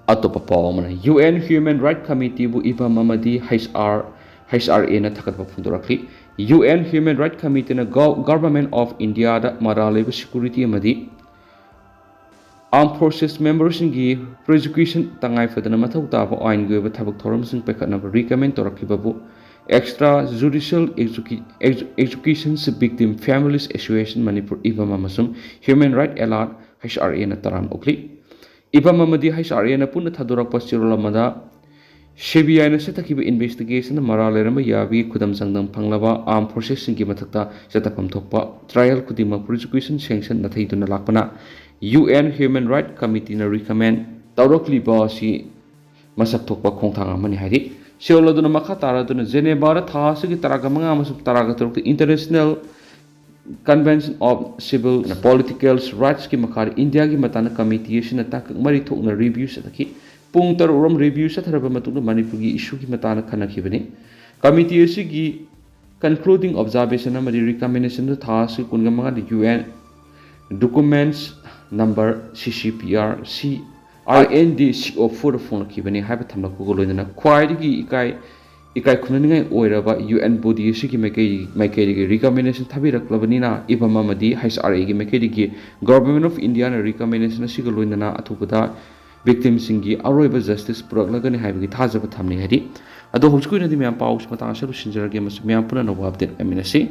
ꯑꯇꯣꯞꯄ ꯄꯥꯎ ꯑꯃꯅ, UN Human Right Committee ꯕꯨ ꯏꯕꯝ ꯑꯃꯗꯤ HR, HRA ꯅ ꯊꯥꯒꯠꯄ ꯐꯣꯡꯗꯣꯔꯛꯂꯤ꯫ UN Human Right Committee ꯅ Gov-, Government of India ꯗ ꯃꯔꯥꯜ ꯂꯩꯕ security ꯑꯃꯗꯤ Armed Forces member ꯁꯤꯡꯒꯤ prosecution ꯇꯉꯥꯏ ꯐꯗꯅ ꯃꯊꯧ ꯇꯥꯕ ꯑꯥꯏꯟꯒꯤ ꯑꯣꯏꯕ ꯊꯕꯛ ꯊꯧꯔꯝꯁꯤꯡ ꯄꯥꯏꯈꯠꯅꯕ recommend ꯇꯧꯔꯛꯈꯤꯕꯕꯨ Extra Judicial Execu-, Execu-, Executions Victim Families Association Manipur, ꯏꯕꯝ ꯑꯃꯁꯨꯡ Human Right Alert, HRA ꯅ ꯇꯔꯥꯝꯅ ꯑꯣꯛꯂꯤ꯫ ꯏꯕꯝ ꯑꯃꯗꯤ HRA ꯅ ꯄꯨꯟꯅ ꯊꯥꯗꯣꯔꯛꯄ ꯆꯦꯔꯣꯜ ꯑꯃꯗ CBI ꯅ ꯆꯠꯊꯈꯤꯕ investigation ꯗ ꯃꯔꯥꯜ ꯂꯩꯔꯝꯕ ꯌꯥꯕꯒꯤ ꯈꯨꯗꯝ ꯆꯥꯡꯗꯝ ꯐꯪꯂꯕ armed forces ꯁꯤꯡꯒꯤ ꯃꯊꯛꯇ ꯆꯠꯊꯐꯝ ꯊꯣꯛꯄ trial ꯈꯨꯗꯤꯡꯃꯛ prosecution sanction ꯅꯥꯊꯩꯗꯨꯅ ꯂꯥꯛꯄꯅ UN Human Right Committee ꯅ recommend ꯇꯧꯔꯛꯂꯤꯕ ꯑꯁꯤ ꯃꯁꯛ ꯊꯣꯛꯄ ꯈꯣꯡꯊꯥꯡ ꯑꯃꯅꯤ ꯍꯥꯏꯔꯤ꯫ ꯆꯦꯔꯣꯜ ꯑꯗꯨꯅ ꯃꯈꯥ ꯇꯥꯔꯗꯨꯅ Geneva ꯗ ꯊꯥ ꯑꯁꯤꯒꯤ ꯇꯔꯥꯒ ꯃꯉꯥ ꯑꯃꯁꯨꯡ ꯇꯔꯥꯒ ꯇꯔꯨꯛꯇ International Convention of Civil and Political Rights ꯀꯤ ꯃꯈꯥꯗ ꯏꯟꯗꯤꯌꯥꯒꯤ ꯃꯇꯥꯡꯗ committee ꯑꯁꯤꯅ ꯇꯥꯡꯀꯛ ꯃꯔꯤ ꯊꯣꯛꯅ review ꯆꯠꯊꯈꯤ꯫ ꯄꯨꯡ ꯇꯔꯨꯛ ꯔꯣꯝ review ꯆꯠꯊꯔꯕ ꯃꯇꯨꯡꯗ ꯃꯅꯤꯄꯨꯔꯒꯤ issue ꯒꯤ ꯃꯇꯥꯡꯗ ꯈꯟꯅꯈꯤꯕꯅꯤ꯫ Committee ꯑꯁꯤꯒꯤ concluding observation ꯑꯃꯗꯤ recommendation ꯗꯨ ꯊꯥ ꯑꯁꯤ ꯀꯨꯟꯒ ꯃꯉꯥꯗ UN documents number C C P R C I N D C O four ꯗ ꯐꯣꯡꯂꯛꯈꯤꯕꯅꯤ ꯍꯥꯏꯕ ꯊꯝꯂꯛꯄꯒ ꯂꯣꯏꯅꯅ ꯈ꯭ꯋꯥꯏꯗꯒꯤ ꯏꯀꯥꯏ ꯏꯀꯥꯏ ꯈꯨꯝꯅꯅꯤꯡꯉꯥꯏ ꯑꯣꯏꯔꯕ U N body ꯑꯁꯤꯒꯤ ꯃꯥꯏꯀꯩ ꯃꯥꯏꯀꯩꯗꯒꯤ recommendation ꯊꯥꯕꯤꯔꯛꯂꯕꯅꯤꯅ ꯏꯕꯝ ꯑꯃꯗꯤ H R A ꯒꯤ ꯃꯥꯏꯀꯩꯗꯒꯤ Government of India ꯅ recommendation ꯑꯁꯤꯒ ꯂꯣꯏꯅꯅ ꯑꯊꯨꯕꯗ victim ꯁꯤꯡꯒꯤ ꯑꯔꯣꯏꯕ justice ꯄꯨꯔꯛꯂꯒꯅꯤ ꯍꯥꯏꯕꯒꯤ ꯊꯥꯖꯕ ꯊꯝꯂꯤ ꯍꯥꯏꯔꯤ꯫ ꯑꯗꯣ ꯍꯧꯖꯤꯛꯀꯤ ꯑꯣꯏꯅꯗꯤ ꯃꯌꯥꯝ ꯄꯥꯎꯁꯤ ꯃꯇꯥꯡ ꯑꯁꯤꯗ ꯂꯣꯏꯁꯤꯟꯖꯔꯒꯦ꯫ ꯃꯁꯤ ꯃꯌꯥꯝ ꯄꯨꯟꯅ ꯑꯅꯧꯕ update ꯉꯥꯏꯃꯤꯟꯅꯁꯤ꯫